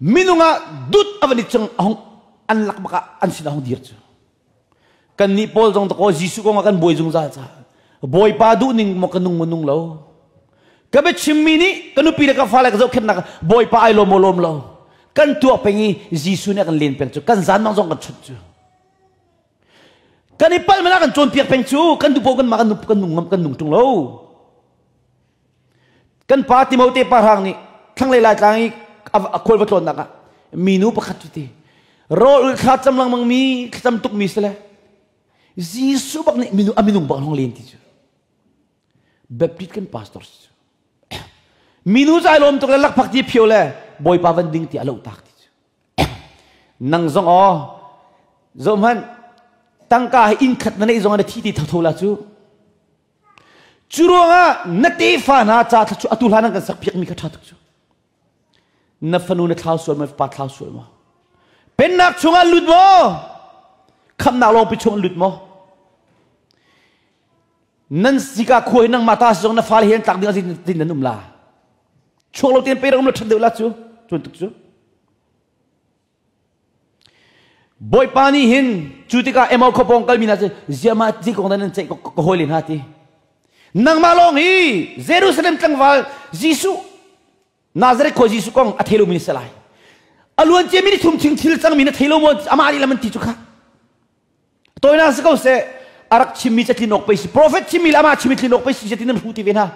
minung ah dut a van i cung a hung an lak bak ah an sin a hung dir cu. Kannih Paul zong dakaw Jesuh kong ah kan buai zungzal ca. Bawipa duh ning maw ka nung maw nung lo. Ka biachimmi nih ka nupi le ka fale ka zohkhenhnak Bawipa ai lawm maw lawm lo. Kan tuah peng i Jesuh nih a kan len peng cu kan zanmang zong kan chut cu. Kan i palh mana kan cawnpiak peng cu kan duh kan mah kan kan nung ngam kan nung ṭung lo. Kan pa Timote parang nih thlanglei Laitlang i a khual va tlawnnak ah minu pakhat cu ti rawl thla cam lengmang mi thlacam tuk mi sile Jesuh bak nih minu a minung bak hong len ti cu Baptist kan pastor si cu minu zai lawm tuk le lakphak ti phio le Bawipa van ding ti a lo tak ti cu Nang zong aw zohhmanh tangka hi inn khat na neih zong ah na thi ti thotho la cu. Cu ruangah na tefa hna ca thla cu atu hlan an kan sak piakmi kha ṭha tuk cu. Na fanu na thlau sual maw, fapa thlau sual maw? Pennak chungah lut maw? Khamnak lawngpi chung lut maw? Nan sika khua hi nangmah ta si zong na fale he an tlak ding ah zeitin nan um la? Chuak lo tein pe rak um la ṭhat deuh la cu. Cuan tuk cu. Bawipa nih hin cu tikah Emau khuapawng kalmi hna cu ziahmah zi kong dah nan ceih ka hawile hna ti. Nangmah lawng hi Jerusalem tlangval Jesuh Nazareth khua Jesuh kong a thei lomi na si lai. A luan ciami ni thum thing thil cangmi na thei lo maw amah nih lam an ti cu kha. Tawinak si ko seh a rak chimmi catlin awk pei si profet chimmi le amah chimmi tlin awk pei si catin an hru ti ve hna.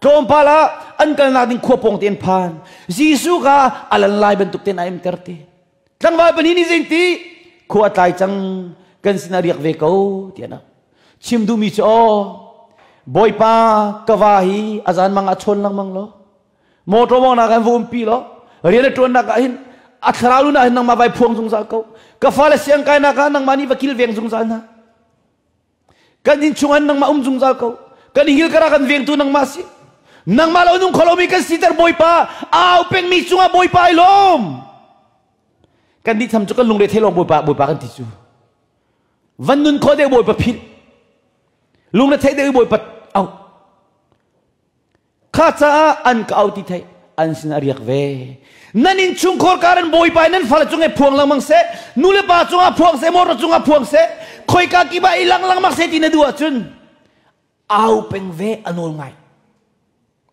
Tlawmpal ah an kalnak ding khua pawng te an phan. Jesuh kha a lan lai bantuk ten a emter ti. Tlangval pahnih nih zein ti khua tlai cang kan sinah riak ve ko tiah na chim duhmi cu aw Bawipa ka va hi a zan mang ah chawn lengmang law Motor mawngnak ah va umpi law rian a ṭuannak ah hin a thlarau nun ah hin nangmah vai phuang zungzal ko. Ka fale siang kainak ah nangmah nih va kilveng zungzal hna. Kan inn chung ah nangmah um zungzal ko. Kan hil kara kan vengtu nangmah si. Nangmah lo nung kholomi kan siter Bawipa au pengmi cungah Bawipa ai lawm. Kan nih tham cu kan lungre thei lawng Bawipa Bawipa kan ti cu. Van nun kho deuh Bawipa philh. Lungre thei deuh Bawipa au. Kha caah an ka au ti theih an sin a riak ve. Nan innchungkhar kar in Bawipa in nan fale cung i phuang lengmang seh, nu le pa cungah phuang seh, motor cungah phuang seh, khoika kip ah i lang lengmang seh ti na duh ahcun au peng ve a nawl ngai.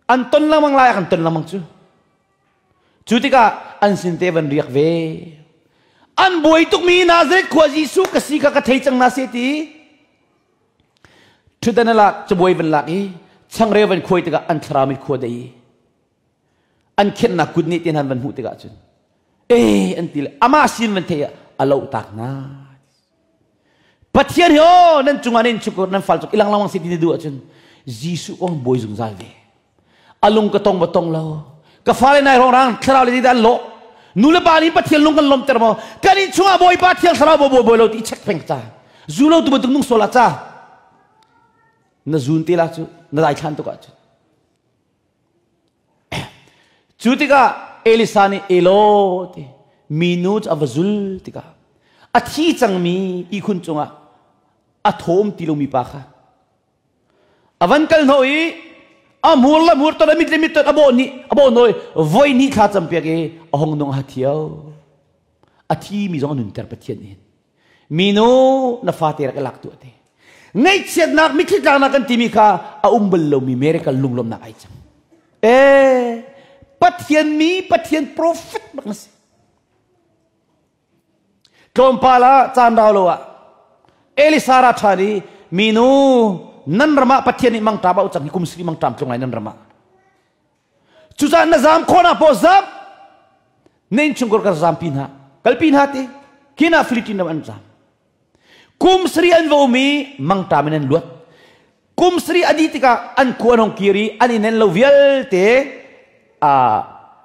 An ton lengmang lai ah kan ton lengmang cu. Cu tikah an sin te van riak ve. An buai tukmi Nazareth khua Jesuh ka si kha ka thei cang na se ti. Ṭhutdan a lak, cabuai van lak i changreu van khuai tikah an thlarau mit khua dei i an khenhnak kut nih tian han van hmuh tikah cun ee an ti le amah sin van theih ah a loh tak hna. Pathian hi aw nan cungah nan chukur nan fal cuk ilang langmang si ti na duh ahcun Jesuh kong bawi zungzal ve. A lung ka tong ba tong lo. Ka fale nai rong rang thlarau le zeidah an lawh. Nu le pa nih Pathian lung kan lawmter maw? Kan inn chungah Bawipa thiang thlarau bawi bawi lo ti check peng ca. Zu lo tu bantuk nung sual ah ca. Na zun te la cu na dai thlan tuk ahcun. Cu tikah Elisa nih Elo ti minu cu a va zul tikah a thi cangmi ihkhun cungah a thawm ti lomi pa kha a van kal hnawh i a hmur le hmur ton a mit le mit ton a bawh nih a bawh nawi voi hnih thla campiak i a hong nung a thio a thi mi zong a nunter Pathian nih minu na fate rak i lak tuah te ngaihchiatnak mitthli tlaknak kan timi kha a um bal lomi miracle lunglawmhnak ai cang ee Pathian mi Pathian prophet bak na si Tlawmpal ah caan rau lo ah Elisa ra ṭhan i minu nan ram ah Pathian nih mangṭam a u cang hi kum siri mangṭam tlung lai nan ram ah. Cucaah na zaam khawhnak paoh zaam na innchungkhar kar zaampi hna kalpi hna ti khin ah Philippine ram an zaam. Kum sari an va um i mangṭam in an luat. Kum sari a dih tikah an khua an hong kir i an inn an lo vialte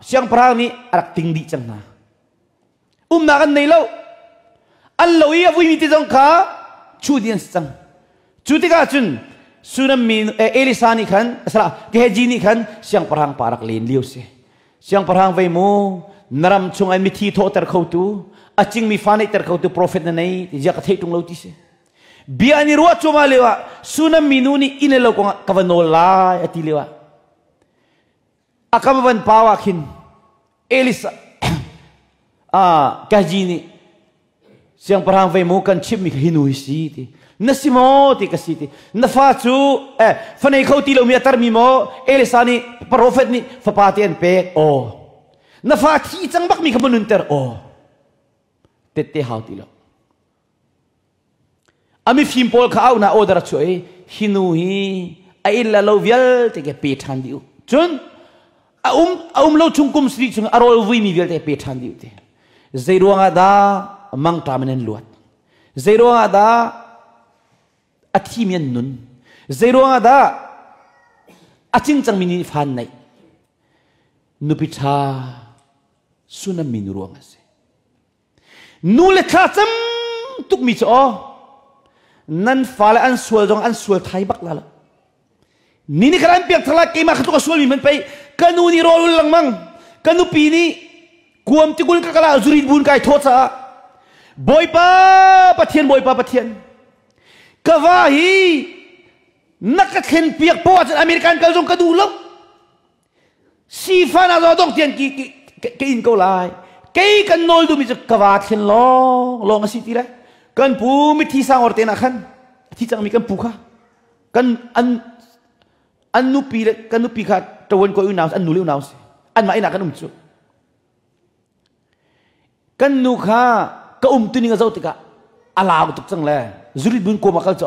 siangpahrang nih a rak ting dih cang hna. Umnak an nei lo. An lo i a vuimi te zong kha chu dih an si cang. Cu tikah cun Sunam mi Elisa nih khan asala Gehazi nih khan siangpahrang pa rak len lio si. Siangpahrang vei mu na ram chung an mithi thawhter khotu a cingmi fa neihter khotu profet na nei ti zia ka theih ṭung lo ti si. Bia an i ruah cuahmah lio ah Sunam mi nu nih inn le lo kongah ka va nawl lai a ti lio ah a kam van pau ah khin Elisa Gehazi nih siangpahrang vei mu kan chimmi kha hi nu hi si ti na si maw ti ka si ti na fa cu eh fa nei kho ti lomi a tarmi maw Elisa nih profet nih fapa te an pek aw na fa thi cang bakmi kha ma nunter aw tette hau ti lo. A mifim pawl kha au na order a chuah i hi nu hi a inn le lo vialte ke pe ṭhan dih u. Cun a um a um lo chung kum sarih chung a rawl vuimi vialte pe ṭhan dih u ti. Zei ruangah dah mangṭam in an luat? Zei ruangah dah a thimi an nun? Zei ruangah dah a cingcangmi nih fa an neih? Nupi ṭha Sunam minu ruang a si. Nu le thla cam tukmi cu aw nan fale an sual zong an sual thai bak la lo. Ni ni khan an piak thar lai keimah kha tluk a sualmi man pei ka nu nih rawl ul lengmang ka nupi nih kuam tikul ka kala zurin bun kai thaw caah Bawipa Pathian Bawipa Pathian ka va hi na ka thlen piak poah ahcun American kal zong ka duh lo Sifan ah dong tian ki ka in ko lai. Kei kan nawl duhmi cu ka va thlen lawng lawng a si ti le kan pu mithi sangor te na khan a thi cangmi kan pu kha kan an an nupi le kan nupi kha ṭawan ko unau an nu le unau si anmah inn ah kan um cu Kan nu kha ka um tuning a zoh tikah a lau tuk cang le zurit bun kuam a kal cu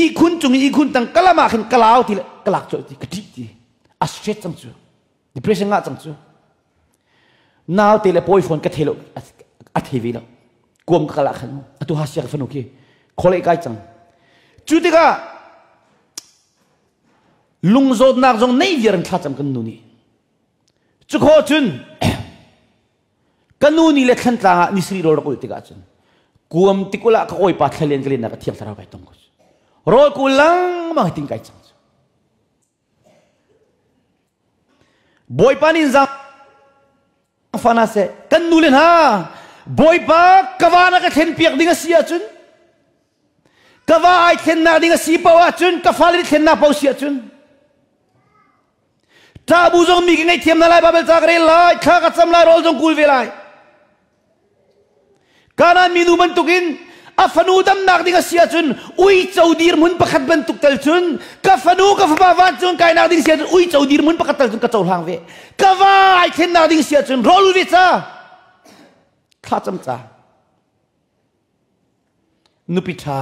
ihkhun cung i ihkhun tang kalam ah khin ka lau ti le ka lak colh ti ka ṭih ti a stress cang cu depression ngah cang cu nau te le pawi phone ka thei lo a thei ve lo kuam ka kal ah khan atu ha sia ka fanu khi khole kai cang cu tikah lungzawtnak zong nei viar in thlacam kan nu nih Cu khawh cun ka nu nih le thlantlang ah nisri rawl rak ulh tikah cun kuam tikul ah ka kawipa thlalian ka lennak a thiang thlarau kai tong ko cu. Rawl kul lengmang hi ting kai cang cu. Bawipa nih zang fana seh kan nu le hna Bawipa ka va na ka thlen piak ding a si ahcun ka va ai thlennak ding a si paoh ahcun ka fale nih thlennak paoh si ahcun Ṭahbu zong mi ka ngaihthiam hna lai, Baibal ca ka rel lai, thla ka cam lai, rawl zong kul ve lai. Kanaan minu bantukin a fanu damnak ding a si ahcun uico dirhmun pakhat bantuk tal cun ka fanu ka fapa vancung kainak ding si ahcun uico dirhmun pakhat tal cun ka cohlang ve. Ka va ai thlennak ding si ahcun rawl ul ve ca. Thla cam ca. Nupi ṭha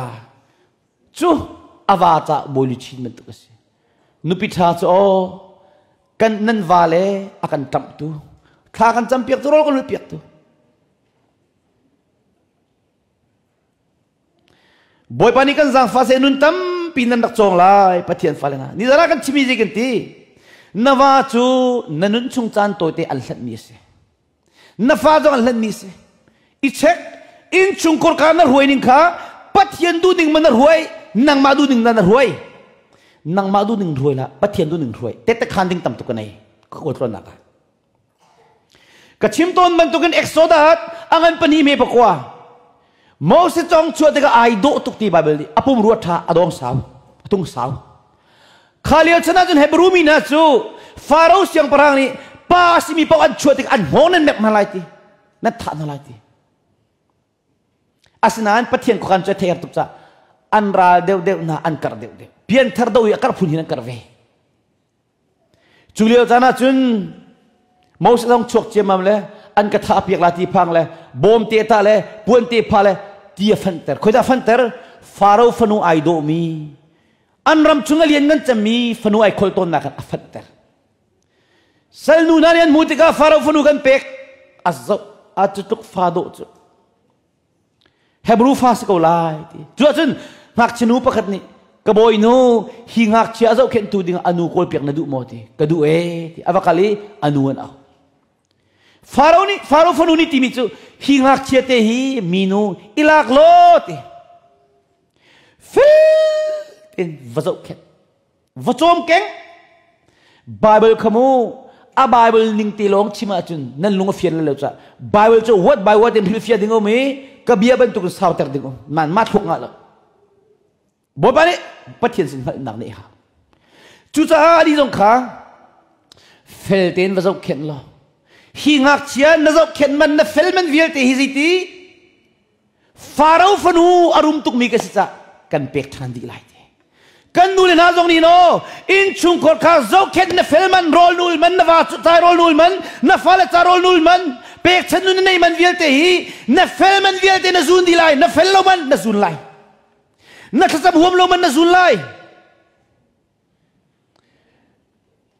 cu a va ca bawi luchin bantuk a si. Nupi ṭha cu aw kan nan va le a kan ṭamhtu thla kan campiak tu rawl kan ulh piaktu. Bawipa nih kan zaangfah seh nun tampi nan rak cawng lai Pathian fale hna. Ni zara kan chimi zei kan ti. Na va cu na nun chung caan tawite an hlanhmi a si. Na fa zong an hlenmi si. I check innchungkhar kha na hruai ning kha Pathian duh ning ma na hruai nangmah duh ning na na hruai nangmah duh ning hruai lah Pathian duh ning hruai tete khan ding tam tuk ka nei ka kawl tlawn nak ah ka chim tawn bantukin Exodus angan pani me pakua Moses cong chuah tikah ai dawh tuk ti Bible nih a pum rua ṭha a dawng sau a tung sau kha lio chan ahcun Hebrew mi hna cu Faro siangpahrang nih pa a simi paoh an chuah tikah an hngawng nan mek hna lai ti nan thah hna lai ti asinain Pathian khuakhan cu a theih tuk caah an ral deuhdeuh hna an karh deuhdeuh pianthar do i a karh phun hin an karh ve Cu lio caan ah cun Moses zong chuak ciammam le an ka thah piak la ti phang le bawm te ta le puan te pha le ti a fanter. Khoi dah fanter? Faro fanu ai dawhmi an ram chung a lian ngan cemmi fanu ai khol tawnnak a fanter. Salnu hna nih an hmuh tikah Faro fanu kan pek a zoh a cu tluk fa dawh cu Hebrew fa si ko lai ti. Cu ahcun ngakchia nu pakhat nih ka bawinu hi ngakchia a zohkhenhtu ding a nu kawlpiak na duh maw ti ka duh ee ti a va kal i a nu an au. Faro nih Faro fanu nih timi cu hi ngakchia te hi minu i lak law ti. Fel tein va zohkhenh va cawm keng Bible kha mu a Bible ning te lawng chim ahcun nan lung a fian lo ca Bible cu word by word in hrilhfiah ding um i ka bia bantuk in sauter ding um man ma thluk nga lo Bawipa nih Pathian sin hngalhnak nih ha cucaah ani zong kha fel tein va zohkhenh law hi ngakchia na zohkhenh man na fel man vialte hi zeiti Faro fanu a rum tukmi ka si cah kan pek ṭhan dih lai ti. Kan nu le hna zong nih no innchungkhar kha zohkhenh na fel man rawl nul man na va cai rawl nul man na fale ca rawl nul man pekchan nu na nei man vialte hi na fel man vialte na zun dih lai na fel lo man na zun lai. Na thlacam huam lo man na zul lai.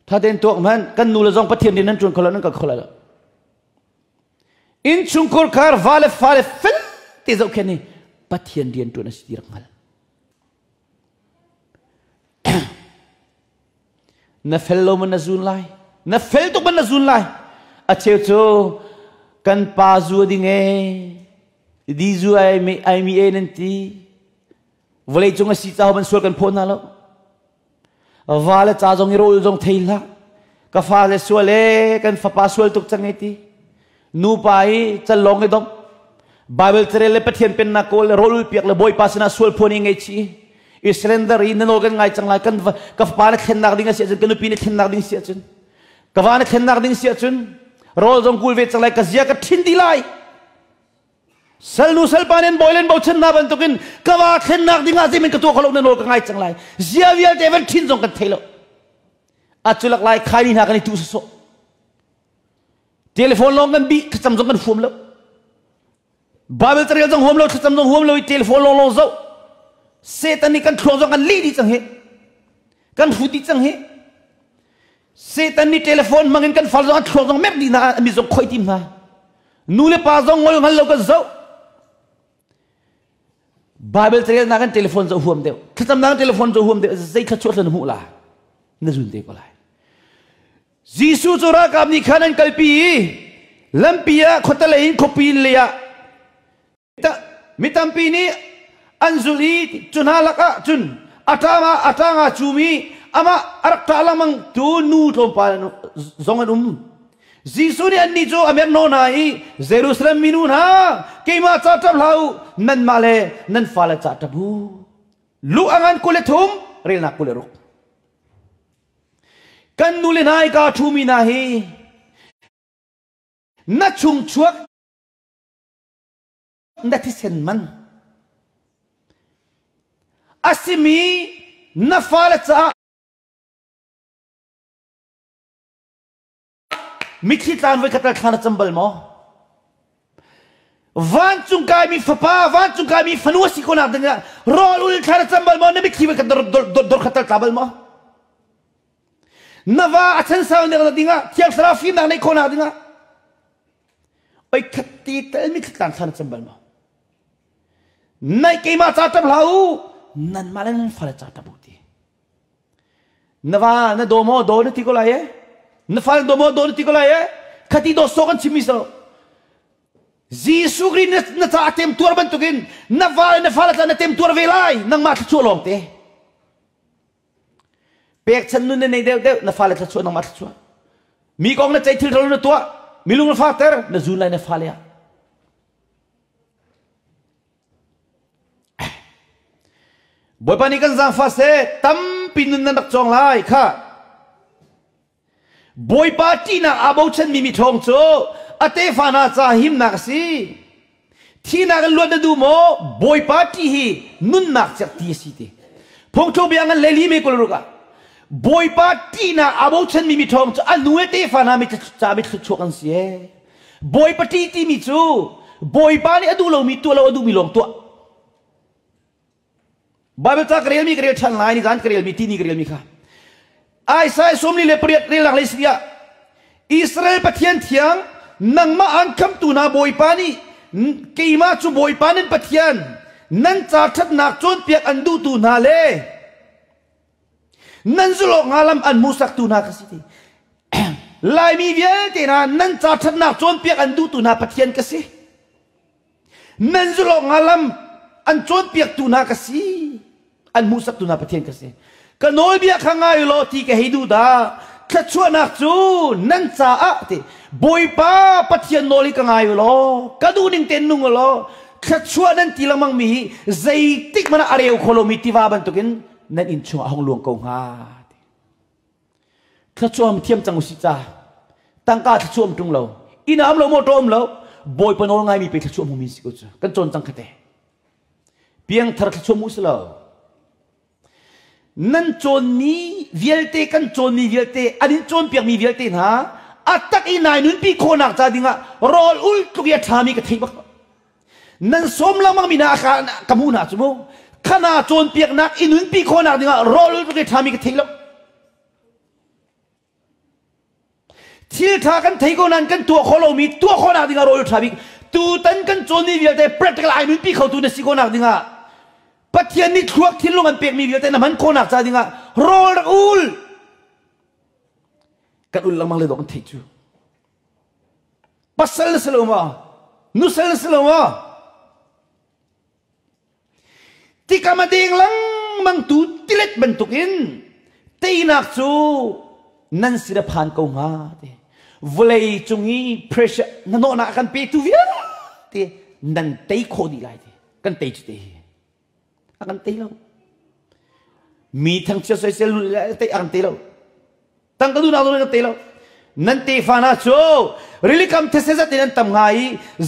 Thaten tuak man kan nu le zong Pathian din nan ṭuan kho lo nan kal kho lai lo. Innchungkhur khar va le fa le fel te zohkhenh hi Pathian rian ṭuan a si ti rak hngal. Na fel lo man na zun lai. Na fel tuk man na zun lai. A cheu cu kan pa zu ding e di zu ai mi ai mi e nan ti. Vawlei cung a si caah man sual kan phaw hna lo. Va le ca zong i rawl zong thei hlah. Ka fa le sual e kan fapa sual tuk cang e ti. Nupa i cal lawng i dong. Bible carel le Pathian pennak kawl le rawl piak le Bawipa sinah sual phuan i ngei i surrender i na nawl kan ngai cang lai kan ka fapa na thlennak ding a si ahcun ka nupi na thlennak ding si ahcun ka va na thlennak ding si ahcun rawl zong kul ve cang lai ka zia ka ṭhin dih lai Salnu salpa nen bawi len bochan hna bantukin ka va thlennak ding ah zeimin ka tuah kho lo na nawl ka ngai cang lai. Zia vialte van ṭhin zong kan thei lo. A culak lai khaini hna kan i tu sawsawh. Telephone lawng kan bih thlacam zong kan huam lo. Bible carel zong huam lo thlacam zong huam lo i telephone lawng lawng zoh. Satan nih kan thluak zong kan lih dih cang hi. Kan hrut dih cang hi. Satan nih telephone hmangin kan fal zong an thluak zong merh dih hna mi zong khoi tim hna. Nu le pa zong ngol hngal lo kan zoh. Bible carelnak in telephone zoh huam deuh. Thlacamnak in telephone zoh huam deuh. Zei thluachuah thlan hmuh la. Na zun te ko lai. Jesuh cu ralkap nih khan an kalpi i lampi ah khuatelei in khuapi lei ah Mi tampi nih an zulh i cu hna lakah cun a ṭang ah a ṭang aa cum i amah a rak ṭah lengmang tu nu tlawmpal zong an um. Jesuh nih annih cu a merhnawh hna i Jerusalem minu hna, keimah ca ṭap hlah u, nanmah le nan fale ca ṭap u. Lu a ngan 23, relnak 26. Kan nule hna i kaa ṭhumi hna hi na chungchuak na thisen man a simi na fale caah mitthli tlan voi khat thla na cam bal maw? Vancung kaimi fapa, vancung kaimi fanu a si ko nak ding ah rawl ul thla na cam bal maw? Na mitthli voi khat dor khat tla bal maw? Na va a chan sau nek ding ah thiang thlarau fimnak neih khawhnak ding ah Oi khat ti tel mi thlan thlan cam bal ma. Nai keimah ca ṭap hlah u, nanmah le nan fale ca ṭap u ti. Na va na daw maw daw na ti ko lai e. Na fale daw maw daw na ti ko lai e. Khati daw so kan chim mi so. Jesuh Khrih na, na ca tem tuar bantukin na va le na fale tla na tem tuar ve lai nangmah thluachuah lawng te. Pekchan nun na nei deuh deuh na fale thluachuah nangmah thluachuah. Mi kong na ceih thil ṭhalo na tuah mi lung na fakter na zun lai na fale ah. Bawipa nih kan zaangfah seh tampi nun nan rak cawng lai kha. Bawipa ṭihnak aa bochanmi miṭhawng cu a tefa hna ca himnak a si. Thihnak in luat na duh maw? Bawipa ṭih hi nunnak cerhti a si ti. Phungthluk bia ngan 14 me 26 ah Bawipa ṭihnak aa bochanmi miṭhawng cu a nu le tefa hna mi ca mithluachuak an si ee. Bawipa ṭih timi cu Bawipa nih a duh lomi tuah lo a duhmi lawng tuah. Bible ca ka relmi ka rel ṭhan lai ni zan ka relmi tini ka relmi kha Isaiah 48 relnak lei si ah Israel Pathian thiang nangmah an khamtu hna Bawipa nih keimah cu Bawipa nan Pathian nan ca ṭhatnak cawnpiak an duhtu hna le nan zulh awk hnga lam an hmuhsaktu hna ka si ti Laimi vialte hna nan ca ṭhatnak cawnpiak an duhtu hna Pathian ka si Nan zulh nga lam an cawnpiaktu hna ka si. An hmuhsaktu hna Pathian ka si. Ka nawlbia kha ngai law ti ka hei duh dah. Thluachuahnak cu nan caah ti Bawipa Pathian nawl hi ka ngai u law ka duh ning tein nung u law thluachuah nan ti lengmang mi hi zeitik hmanh ah a reu kho lomi tiva bantukin nan inn chungah a hung luang ko hnga. Thluachuam thiam cang usih ca. Tangka thluachuam ṭung lo. Inn ah um lo, motor um lo. Bawipa nawl ngaimi pe thluachuah hmumi si ko cu. Kan cawn cang khate. Piangthar thluachuah mu si lo. Nan cawnmi vialte kan cawnmi vialte an in cawnpiakmi vialte hna a tak i nai nunpi khawhnak ca dingah rawl ul tluk i a ṭhami ka thei bak. Nan sawm lengmang mi hna ka hmuh hna cu mu. Khana cawnpiaknak i nunpi khawhnak dingah rawl ul tluk i ṭhami ka thei lo. Thil ṭha kan thei ko nain kan tuah khawh lomi tuah khawhnak dingah rawl ṭha bik. Tutan kan cawnmi vialte practical ai nunpi khotu na si khawhnak dingah Pathian nih thluak thinlung an pekmi vialte na hman khawhnak ca dingah rawl rak ul. Kan ul lengmang le dawh kan theih cu. Pasal na si lo maw? Nusal na si lo maw? Tikam a deng lengmang tu tilet bantukin teinak cu nan sin a phan ko hnga ti. Vawlei cung i pressure hnahnawhnak a kan petu vialte nan tei khawh dih lai ti. Kan tei cu te hi. A kan tei lo. Mi thangchiat soisel tei a kan tei lo. Tangka duhnak zong kan tei lo. Nan tefa hna cu rilikam these zat in an tam hnga i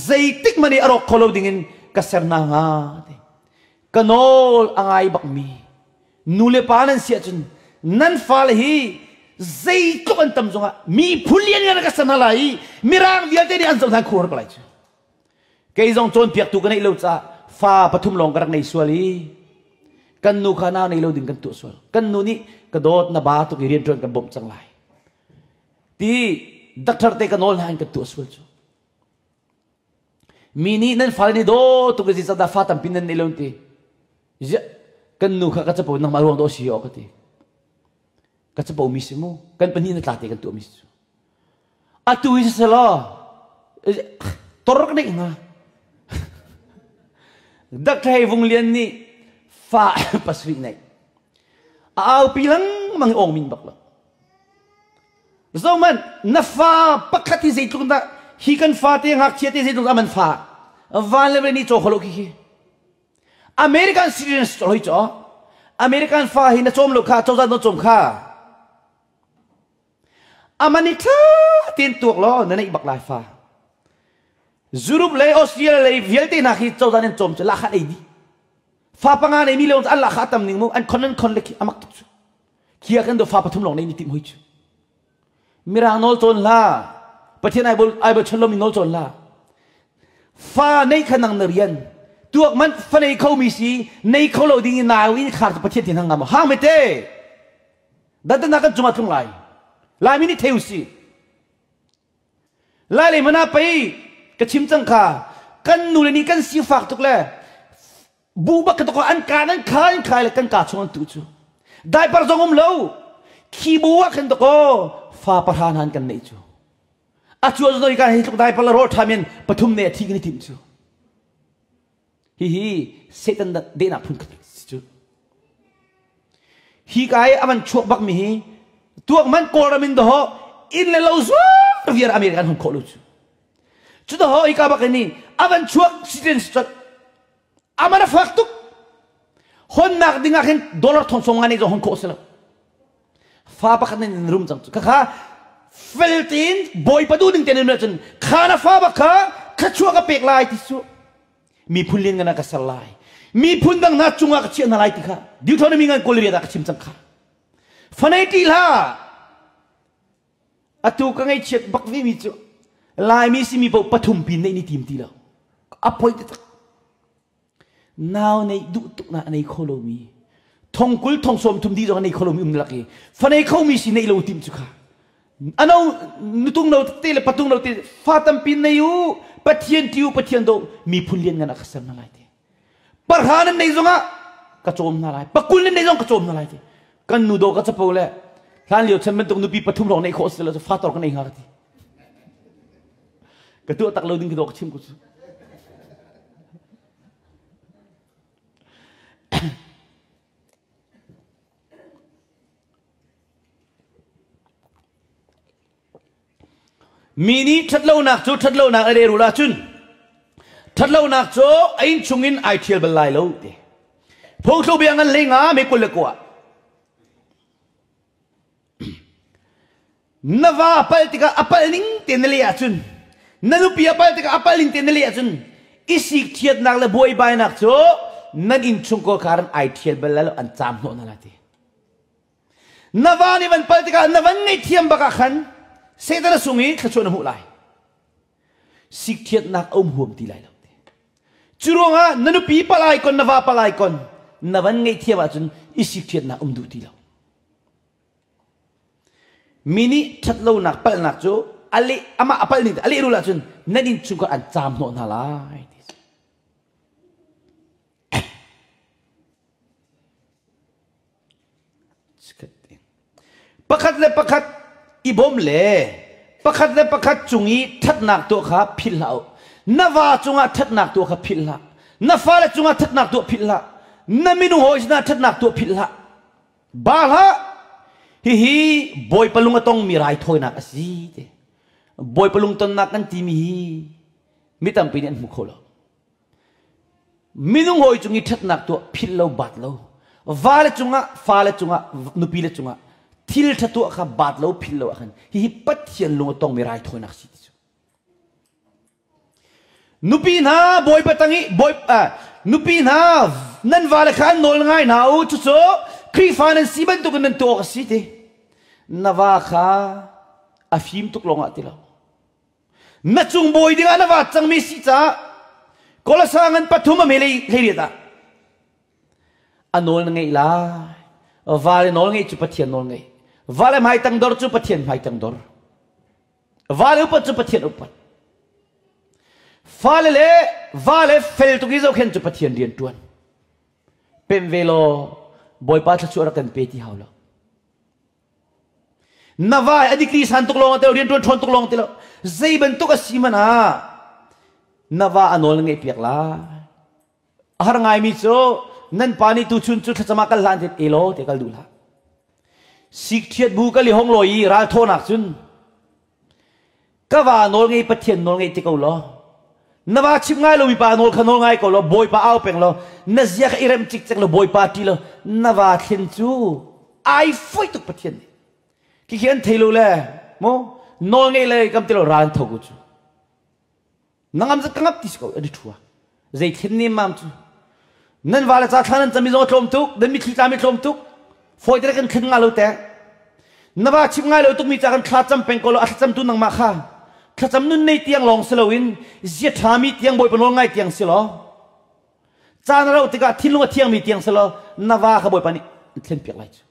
zeitik hmanh i a rawk kho lo dingin ka ser hna hnga ti. Ka nawl a ngai bakmi nu le pa nan si ahcun nan fale hi zeitluk an tam zongah mi phun lian ngan ka ser hna lai i mirang vialte nih an zoh hna khuar ko lai cu. Kei zong cawnpiaktu ka neih lo caah fa pathum lawng ka rak nei sual i kan nu kha nau nei lo ding kan tuah sual. Kan nu nih ka dawt na ba tuk i rianṭuan kan bawmh cang lai. Ti doctor te ka nawl hna in kan tuah sual cu. Mi nih nan fale nih daw tuk i zeicahdah fa tampi nan nei lo ti. Kan nu kha ka capo nangmah ruang dawh si aw ka ti. Ka capo mi si mu. Kan pahnih na tla te kan tuah mi si cu. Atu hi siselaw tor ka neih hnga. Dr. Hei Vung Lian nih fa pasarih neih. A aupi lengmang i ong min bak lo. Zohmanh na fa pakhat hi zeitluk dah hi kan fa te ngakchia te zeitluk dah man fa van le vei nih caw kholo khi khi American citizens hoi caw American fa hi na cawm lo kha cozah na cawm kha Aman i ṭha tein tuak law na neih bak lai fa. Europe le Australia lei vialte hna khi cozah nih an cawm cu lahkhah ei dih. Fa panga nei mi lawng an lahkhah a tam ning mu an khon an khon le khi amak tuk cu. Khi ah kan do fa pathum lawng nei ni tim hoi cu. Mirang nawl cawn hla. Pathian ai bol ai bol chan lomi nawl cawn hla. Fa nei kha nang na rian. Tuak man fa nei kho mi si nei kho lo ding in nau in khar Pathian tin hang ngam hang me te. Dantatnak kan cungah tlung lai. Laimi nih thei usih. Lai lei hmanh ah pei ka chim cang kha kan nu le nih kan sifak tuk le bu bak ka an kaan an khai an khai le kan ka chung an tu cu. Diaper zong um lo. Khi bu ah khin dakaw fa pahra hna an kan neih cu. A cuan zong kan hi tluk diaper le rawl ṭha men pathum ne a thi kan i tim cu. Hihi Satan dehnak phun khat si cu. Hi ka i avan chuak bak mi hi tuak man Kawlram in doho inn le lo zuar viar America an hung khawh lo cu. Cu doho hi ka bak in avan chuak citizen aman a fak tuk. Honnak ding ah khin dollar thong song nga nei zong hon khawh si lo. Fa pakhat nan in rum cang cu. Khakha fel tein bawipa duh ning tein cun kha na fa bak kha thluachuah ka pek lai ti cu miphun lian ngan ah ka ser lai miphun dang hna cungah ka chiah hna lai ti kha Deuteronomy ngan kawlriat ah ka chim cang kha fanei ti hlah atu ka ngaihchiat bak ve mi cu Laimi simi paoh pathum pin neih ni tim ti lo a poi taktak Nau neih duh tuk na a nei kho lomi thongkul thong sawm thum dih zong a nei kho lomi um lak i fa nei khomi si neih lo tim cu kha ano nutung no te le patung no te fa tampi nei u pathian ti u pathian do miphun lian ngan a ka ser na lai te parha nan nei zongah ka cawm hna lai pakul nan nei zong ka cawm hna lai te kan nu do ka capo le hlan lio chan bantuk nupi pathum rong nei khawh si lo fa tor ka nei hnga ka ti Ka tuah tak lo ding ka dawh ka chim ko cu. Mi nih ṭhatlonak cu ṭhatlonak a relrul ahcun ṭhatlonak cu a inn chungin ai ṭhial bal lai lo ti. Phungthluk bia ngan hlei nga me 29. Na va a palh tikah a palh ning tein na leh ahcun na nupi a palh tikah a palh ning tein na leh ahcun i sikthiatnak le buaibainak cu nan innchungkhar kha an ai ṭhial bal lai lo an caam hnawh hna lai ti. Na va nih van palh tikah na van ngaihthiam bak ah khan Satan a sung i thluachuah na hmuh lai. Sikthiatnak a um huam ti lai lo. Cu ruangah na nupi palh ai kon na va palh ai kon. Na van ngaihthiam ahcun i sikṭhiatnak um duh ti lo. Mi nih ṭhatlonak palhnak cu a leh amah a palh ning a lehrul ahcun nan innchungkhar an caam hnawh hna lai ti si. Pakhat le pakhat i bawm le pakhat le pakhat cung i ṭhatnak tuah kha philh hlah u. Na va cungah ṭhatnak tuah kha philh hlah. Na fale cungah ṭhatnak tuah philh hlah. Na minung hawi sinah ṭhatnak tuah philh hlah. Ba hlah. Hihi Bawipa lung a tongmi raithawinak a si ti. Bawipa lungtonnak kan timi hi mi tampi nih an hmu kho lo. Minung hawi cung i ṭhatnak tuah philh lo baat lo. Vale cungah, fale cungah, nupile cungah thil ṭha tuah kha baat lo philh lo ahkhan hihi Pathian lung a tongmi raithawinak si ti cu. Nupi hna Bawipa tang i bawi nupi hna nan vale kha an nawl ngai hna u cucu Khrihfa nan si bantukin nan tuah awk a si ti. Na va kha a fim tuk lawngah ti lo. Na cung bawi dingah na vaat cangmi si caah Kolasa ngan pathum a mele hleiriat ah a nawl na ngeih lai. Vale nawl ngeih cu Pathian nawl ngeih. Vale hmai tangdor cu Pathian hmai tangdor. Vale upat cu Pathian upat. Fale le vale fel tuk i zohkhen cu Pathian rian ṭuan. Pem ve law Bawipa thluachuah rak kan pe ti hau lo. Na vai a dikli san tuk lawng te rian ṭuan ṭhawn tuk lawng ti lo. Zei bantuk a si hmanh ah na va a nawl na ngeih piak lai. A har ngaimi cu nan pa nih tuchun cu thlacam ah kal hlah an ti elaw te kal duh hlah. Sikṭhiat bu kal i hong lawi i ral thawhnak cun ka va nawl ngei Pathian nawl ngei ti ko law na va chim ngai lomi pa nawl kha nawl ngai ko law Bawipa au peng law na zia kha i rem cikcek law Bawipa ṭi law na va thlen cu ai foih tuk Pathian nih khi an thei lo le mu nawl ngei le kam ti lo ral an tho ko cu Na ngam zat ka ngap ti si ko adi thua. Zei thlen nem mam cu. Nan va le ca thla nan cami zong a tlawm tuk, nan mitthli tla mi tlawm tuk. Fawi te kan thlen nga lo te. Na va chim ngai lo tuk mi ca kan thla cam peng ko lo a thlacam tu nangmah kha. Thlacam nun nei tiang lawng si loin zia ṭha mi tiang bawipa nawl ngai tiang si law. Caan a rauh tikah thinlung a thiang mi tiang si law na va kha bawipa nih thlen piak lai cu.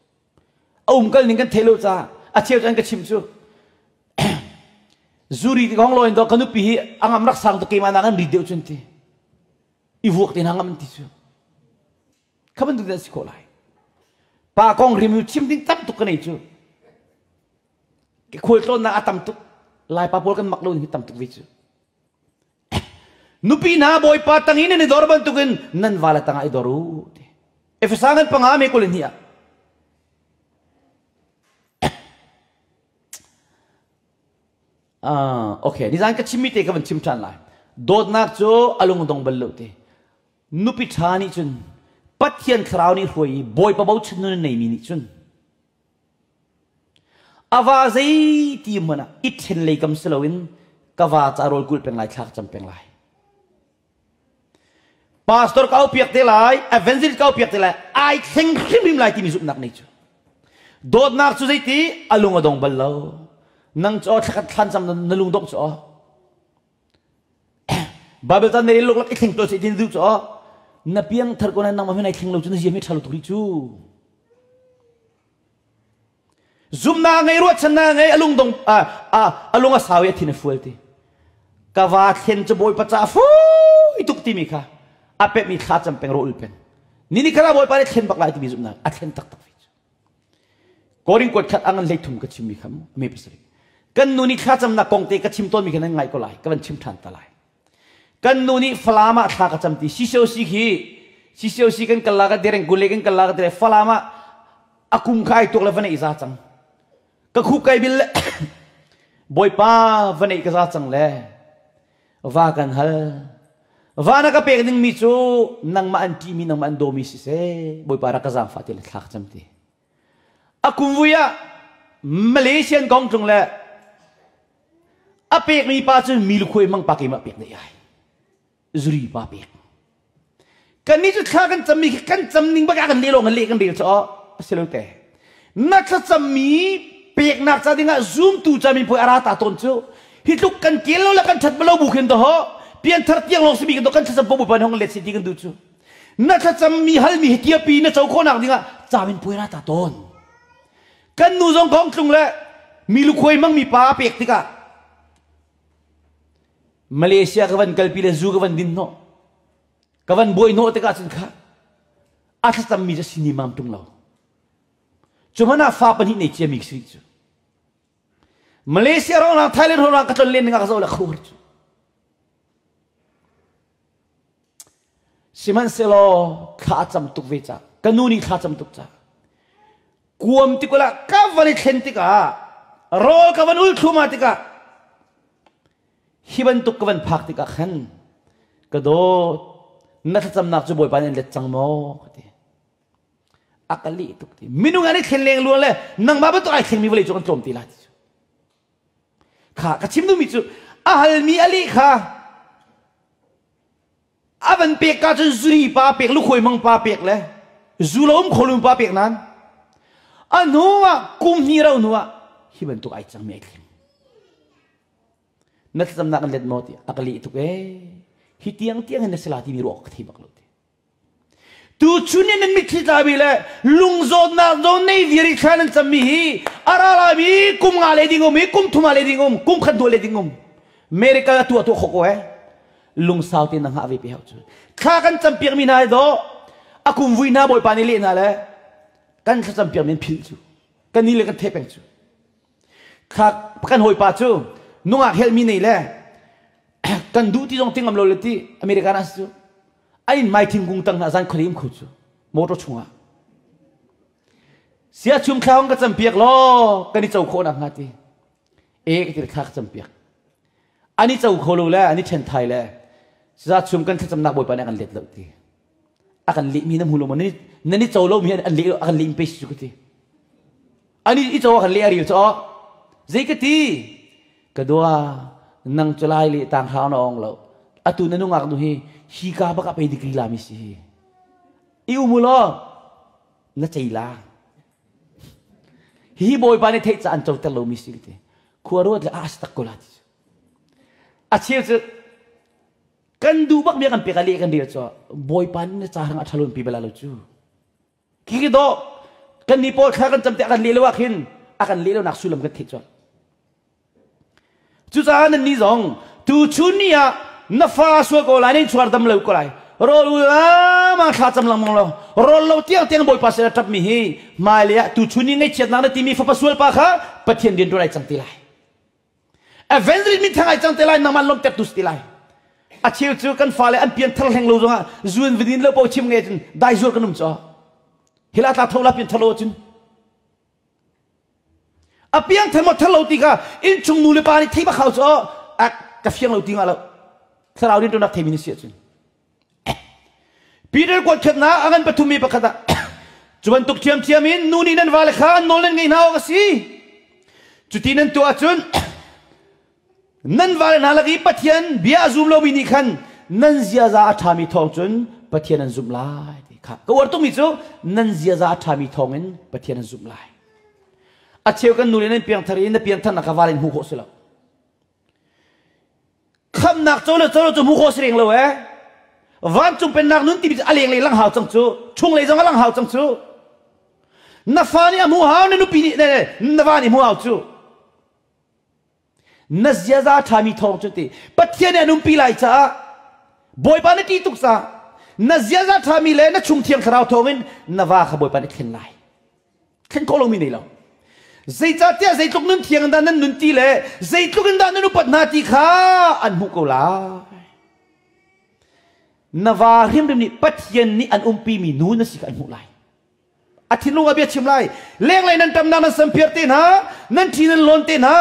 A umkal ning kan theih lo caah a cheu cu an ka chim cu zuri ti kong law in do ka nupi hi a ngam rak sang tuk keimah nak an rit deuh cun ti i vuak te hna ngam ti cu kha bantuk te si khawh lai pa kong rim chim ding tam tuk ka nei cu khual tlawnnak a tam tuk lai pa pawl kan mak lo hi tam tuk ve cu nupi hna bawipa tang in nan i dor bantukin nan vale tangah i dor u ti Efesa ngan panga me kul hnih ah Ah, okay. Nizan ka chimmi te ka van chim ṭhan lai. Dawtnak cu a lung dong bal lo te. Nupi ṭha nih cun Pathian thlarau nih hruai i Bawipa bochan nun a neimi nih cun A va zeiti hmanh ah i ṭhen lei kam si loin ka va ca rawl kulh peng lai, thla ka cam peng lai. Pastor ka aupiak te lai, evangelist ka aupiak te lai, ai thleng hrimhrim lai timi zumhnak nei cu. Dawtnak cu zeiti a lung a dong bal lo. Nang cu thlakhat thlan cam na lung dongh cu Bible tan ne luk lak i thleng to se tin du cu na piang thar ko na nangmah hmanh ai thleng lo cu na zia mi ṭha lo tuk rih cu. Zumnak ngei ruahchannak ngei a lung dong a lung a sau i a thin a fual ti. Ka va thlen cu Bawipa ca fui tuk timi kha a pemh i thla cam peng ro ul peng. Ni ni khala Bawipa nih thlen bak lai timi zumhnak a thlen taktak ve cu. Korin kuat khat angan hlei thum ka chimmi kha mu me pasarih. Kan nu nih thlacamnak kong te ka chim tawnmi kha nan ngai ko lai ka van chim ṭhan ta lai. Kan nu nih Falam ah thla ka cam ti CCOC khi CCOC kan kal la ka dereng gule kan kal la ka tere Falam ah a kum kha ai tuak le va neih za cang. Ka khup kai bil le Bawipa va neih ka za cang le va kan hal. Va na ka pek ding mi cu nangmah an ṭihmi nangmah an dawmi siseh Bawipa rak ka zaangfah ti le thla ka cam ti. A kum vui ah Malaysian kong tlung le a pekmi pa cu mi lukhuai mang pa keimah pek dei ai zuri pa pek kannih cu thla kan cammi khi kan cam ning bak ah kan leh lawng kan leh kan rel cu a si lo te na thlacammi peknak ca dingah zumtu ca min puai a ra ta tawn cu hi tluk kan kel lo le kan that lo bu khin to ho pianthar tiang lawng simi kan to kan thlacam po bu pa hong let si ti kan du cu. Na thlacammi halmi hi tiapi na co khawhnak dingah camin puai ra ta tawn. Kan nu zong kong tlung le mi lukhuai mangmi pa pek tikah Malaysia ka van kalpi le zu ka van din hnawh ka van buai hnawh tikah cun kha a thlacammi cu sini mam tung lo. Cu hmanh ah fa pahnih nei ciami si cu. Malaysia rawng Thailand rawng ka tlon len dingah ka zoh le khur cu. Sihmanhsehlaw thla a cam tuk ve ca ka nu nih thla cam tuk ca kuam tikula ka van i thlen tikah rawl ka van ul thluma tikah hi bantuk ka van phak tikah khan ka dawt na thlacamnak cu Bawipa nih an let cang maw ka ti a ka lih tuk ti minung an i thlen leng luang le nangmah bantuk ai thlengmi vawlei cu kan tlawm ti la ti cu Kha ka chim duhmi cu a halmi a leh kha a van pek ka cun zuri pa pek lukhuai mang pa pek le zu lo um kholum pa pek nan a hnu ah kum hnih rau hnu ah hi bantuk ai cangmi ai thlim na thlacamnak an let maw ti a ka leh tuk ee hi tiang tiang in na sila timi ruah ka thei bak lo ti Tuchun in nan mitthli tlami le lungzawtnak zawn nei viar i thla nan cammi hi a ra laimi kum nga le ding um i kum thum le ding um kum khat duah le ding um miracle a tuah tuah kho ko eh lungsau te na hngah ve pe hau cu thla kan campiak mi hna do a kum vui hna bawipa nih leh hna le kan thlacam piak mi an philh cu kan ni le kan the peng cu thla kan hawipa cu nungak helmi nei le kan duh ti zong tingam lo le ti American as cu a inn mai thingkung tang hna zan khuali um kho cu motor chungah sia chum thla hong ka cam piak law kan i co khawh nak hnga ti e ka ti thla ka cam piak ani co kho lo le ani then thai le za chum kan thlacamnak bawipa nih a kan let lo ti a kan leh mi na hmu lo maw nan i co lo mi an leh a kan leh pe su ka ti ani i co a kan leh a ril cho zei ka ti Ka dua, nang cu lai le tang hau na ong lo. Atu na nungak nu hi hi ka bak a pei degree la mi si hi. I umu law na cei la. Hi bawipa nih theih ca an coter lo mi si ti. Khua ruat le a tak ko la ti. A cheu cu kan duh bak mi kan pek a le kan rel cu bawipa nih na ca hrang a ṭhalon pi bala lo cu. Khi dawh kan ni pawl thla kan cam te a kan leh lo ah khin a kan leh lo nak sullam kan theih cuan. Cucaah nan nih zong tu chun ni ah na fa sual ko lai nan chuar dam lo ko lai rawl ul ma thla cam lengmang lo rawl lo tiang tiang bawipa sin a ṭap mi hi hmailei ah tu chun ni ngaihchiatnak na timi fapa sual pa kha Pathian rian ṭuan ai cang ti lai. Evangelist min thang ai cang te lai nangmah lawmhter tu si ti lai a cheu cu kan fale an pian thar hleng lo zongah zuan vidin lo po chim nge cun dai zuar kan um cho hila tla tho la pian thar lo cun a piang thar mo thar lo ti kha in chung nu le pa nih thei bak hau cho a ka fiang lo ti nga lo thlarau din tunak thei mi ni si cun Peter kuatkhatnak a ngan pathum i pakhat ah cu bantuk ṭhiamṭhiam in nu nih nan vale kha an nawl nan ngeih hna awk a si. Cuti nan tuah ahcun nan vale hna lak i Pathian bia a zum lomi nih khan nan ziaza a ṭhami thawng cun Pathian an zumh lai ti kha ka uar tukmi cu nan ziaza a ṭhami thawngin Pathian an zumh lai. A cheu kan nu le nan piangthar i na piangtharnak kha vale in hmuh khawh si lo. Khamnak co le co lo cu hmu khawh si reng lo eh. Vancung pennak nun timi cu a lenglei lang hau cang cu. Chunglei zong a lang hau cang cu. Na fa nih a hmu hau, na nupi nih na va nih hmu hau cu. Na ziaza ṭhami thawng cu ti. Pathian nih an umpi lai caah Bawipa na ṭih tuk caah na ziaza ṭhami le na chung thiang thlarau thawngin na va kha Bawipa nih a thlen lai. Thlen khawh lomi nei lo. Zeicahtiah zeitluk nun thiang in dah nan nun ti le zeitluk in dah nan upat hna ti kha an hmuh ko lai. Na va hrimhrim nih Pathian nih an umpimi nu na si kha an hmuh lai. A thinlung ah bia chim lai. Lenglei nan ṭamnak nan sampiar te hna, nan ṭhi nan lawn te hna,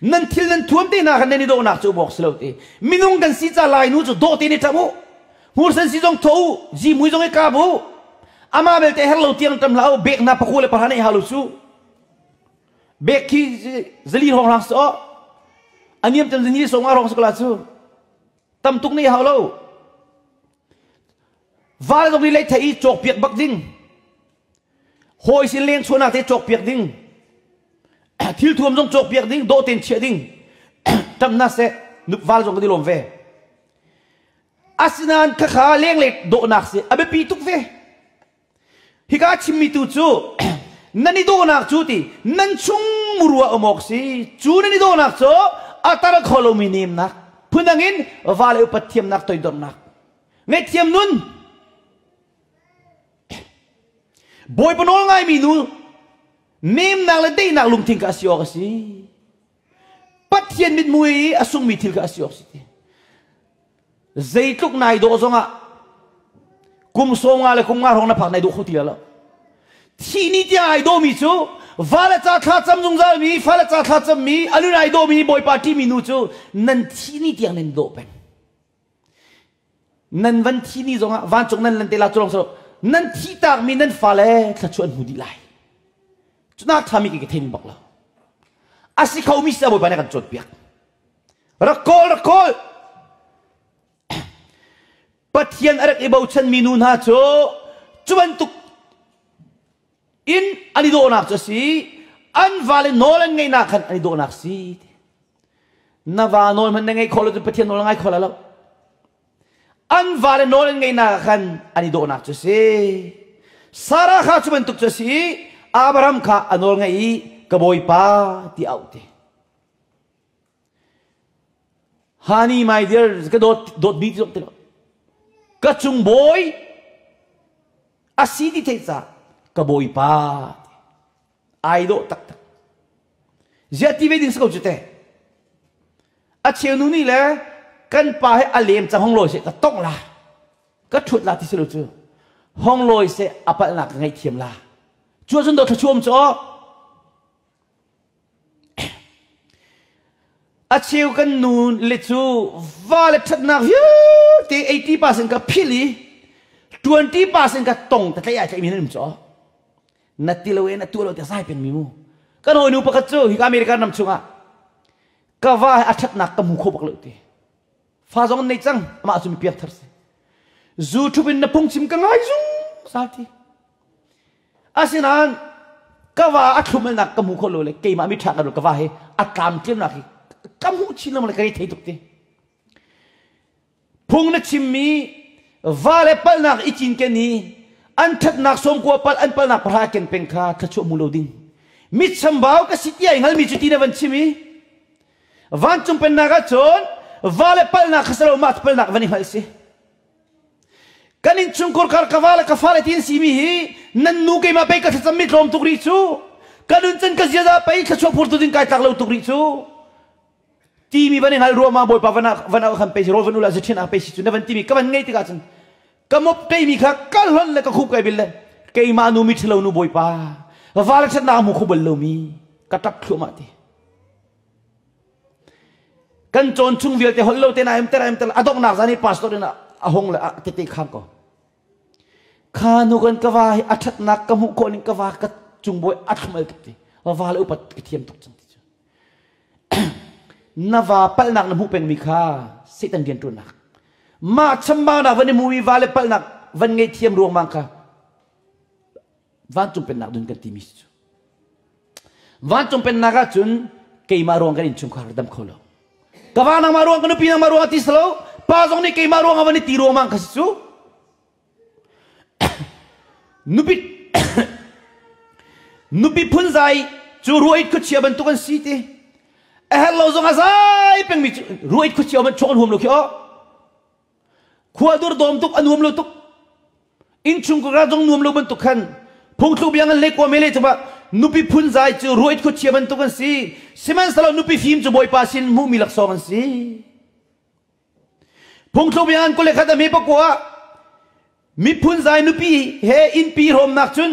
Nan thil nan thuam te hna khan nan i dawhnak cu um awk si lo ti. Minung kan si ca lai nu cu dawh te nih ṭam u. Hmursen si zong tho u, zimui zong i kap u. Amah belte her lo tiang ṭam hlah u, bek hna pakua le pahra neih hau lo cu. Bek khi zali hrawng hrang si aw. A niam cem zani song a hrawng si ko la cu. Tam tuk neih hau lo. Val zong nih lei thei i cawk piak bak ding. Hawi sin leng chuahnak te cawk piak ding. Thil thuam zong cawk piak ding, dawh tein chiah ding. Ṭam na seh, val zong kan i lawm ve. Asinain khakha lenglei dawhnak si a biapi tuk ve. Hika chimmi tu cu nan i dawhnak cu ti nan chung murua um awk si. Cu nan i dawhnak cu a tar kho lomi nemnak, phundang in va le upat thiamnak toidornak, ngaihthiam nun, Bawipa nawl ngaimi nu nemnak le daihnak lungthin kha a si awk a si. Pathian mithmuh i a sungmi thil kha a si awk si ti. Zeitluk nai dawh zongah kum 50 le kum nga hrawng na phak nai dawh kho ti lo. Thih ni tiang ai dawmi cu va le ca thla cam zungzal mi, fa le ca thla cam mi, a nun ai dawmi Bawipa ṭihmi nu cu nan thih ni tiang nan dawh peng. Nan van thi ni zongah vancung nan lan te la cu lawng nan thi takmi nan fale thluachuah an hmu dih lai. Cunak ṭhami ka thei bak lo. A si khomi si Bawipa nih a kan cawnpiak. Rak kawl, rak kawl. Pathian a rak i bochanmi nu hna cu cu bantuk in an i dawhnak cu a si. An vale nawl an ngeihnak khan an i dawhnak si. Na va nawl hmanh na ngeih khawh lo cun Pathian nawl ngai kho la lo. An vale nawl an ngeihnak ah khan an i dawhnak cu a si. Sarah kha cu bantuk cu a si i Abraham kha a nawl ngaih i ka bawipa ti auh ti. Honey my dear ka dawt dawt bi ti ti lo. Ka cung bawi a si ti theih ca ka bawipa ai dawh taktak. Ziah ti ve ding si ko cu te. A cheu nu nih le kan pa he a lem cang hong lawi seh ka tongh la. Ka ṭhut la ti si lo cu. Hong lawi seh a palhnak ka ngaihthiam la. Cu ahcun dawt thluachuah um cu aw. A cheu kan nu le cu va le ṭhatnak vialte 80% ka philh i 20% ka tong ta tlaih ai tlaih mi nan um cu aw. Na ti lo e na tu lo te zai peng mi mu kan hawi nu pakhat cu hi America ram chungah ka va a thatnak ka hmu kho bak lo ti fa zong nei cang amah cu mi piak thar si zu thup in na phungchim ka ngai zung sal ti asinain ka va a thlumelnak ka hmu kho lo le keimah mi tha ka ka va he a tlam tlimnak hi ka hmuh chin lo le ka rei thei tuk ti Phung na chimmi va le palhnak i cinken i an ṭhatnak sawmkua palh an palhnak pahra ken peng kha thluachuah hmu lo ding. Mit chambau ka si tiah i hngalmi cu ti na van chim i vancung pennak ah cun va le palhnak kha si lo mah palhnak van i hngalh si. Kan innchungkhar kar ka va le ka fale ti an simi hi nan nu keimah pei ka thlacam mi tlawm tuk rih cu ka nun can ka ziaza pei thluachuah phurtu ding kai tlak lo tuk rih cu timi van i hngal ruahmah bawipa van ah van ah khan pe si rawl van ula zathian ah pe si cu na van timi ka van ngei tikah cun ka mop teimi kha ka hlon le ka khup kai bil le keimah nu mi ṭhalo nu bawipa va le ṭhatnak hmu kho bal lomi ka ṭap thluahmah ti kan cawn chung vialte holh lo te na em ter em ter a donghnak zan i pastor in a hong le a tete khang ko kha nu kan ka va hi a ṭhatnak ka hmuh khawh ning ka va ka cung bawi a thlum al tuk ti va le upat ka thiam tuk cang ti cu Na va palhnak na hmuh pengmi kha Satan rianṭuannak. Mah chambaunak van i hmu i va le palhnak van ngei thiam ruangmang kha vancung pennak dun kan timi si cu. Vancung pennak ahcun keimah ruang kan innchungkhar dam kho lo. Ka va nangmah ruang ka nupi nangmah ruang ti si lo. Pa zong nih keimah ruang ah van i ti ruangmang kha si cu. Nupi nupi phunzai cu ruait khuachia bantuk an si ti. A herh lo zong a zai pengmi cu ruait khuachia man chuak an huam lo khi aw. Khua dur dawm tuk a nuam lo tuk. Innchung ka zong nuam lo bantuk khan phungthluk biang an le kwa mele cu nupi phunzai cu ruait khuachia bantuk an si. Sihmanhsehlaw nupi fim cu Bawipa sin hmuhmi laksawng an si. Phungthluk bia an 21 a mi pakua miphun zai nupi he innpi hrawmnak cun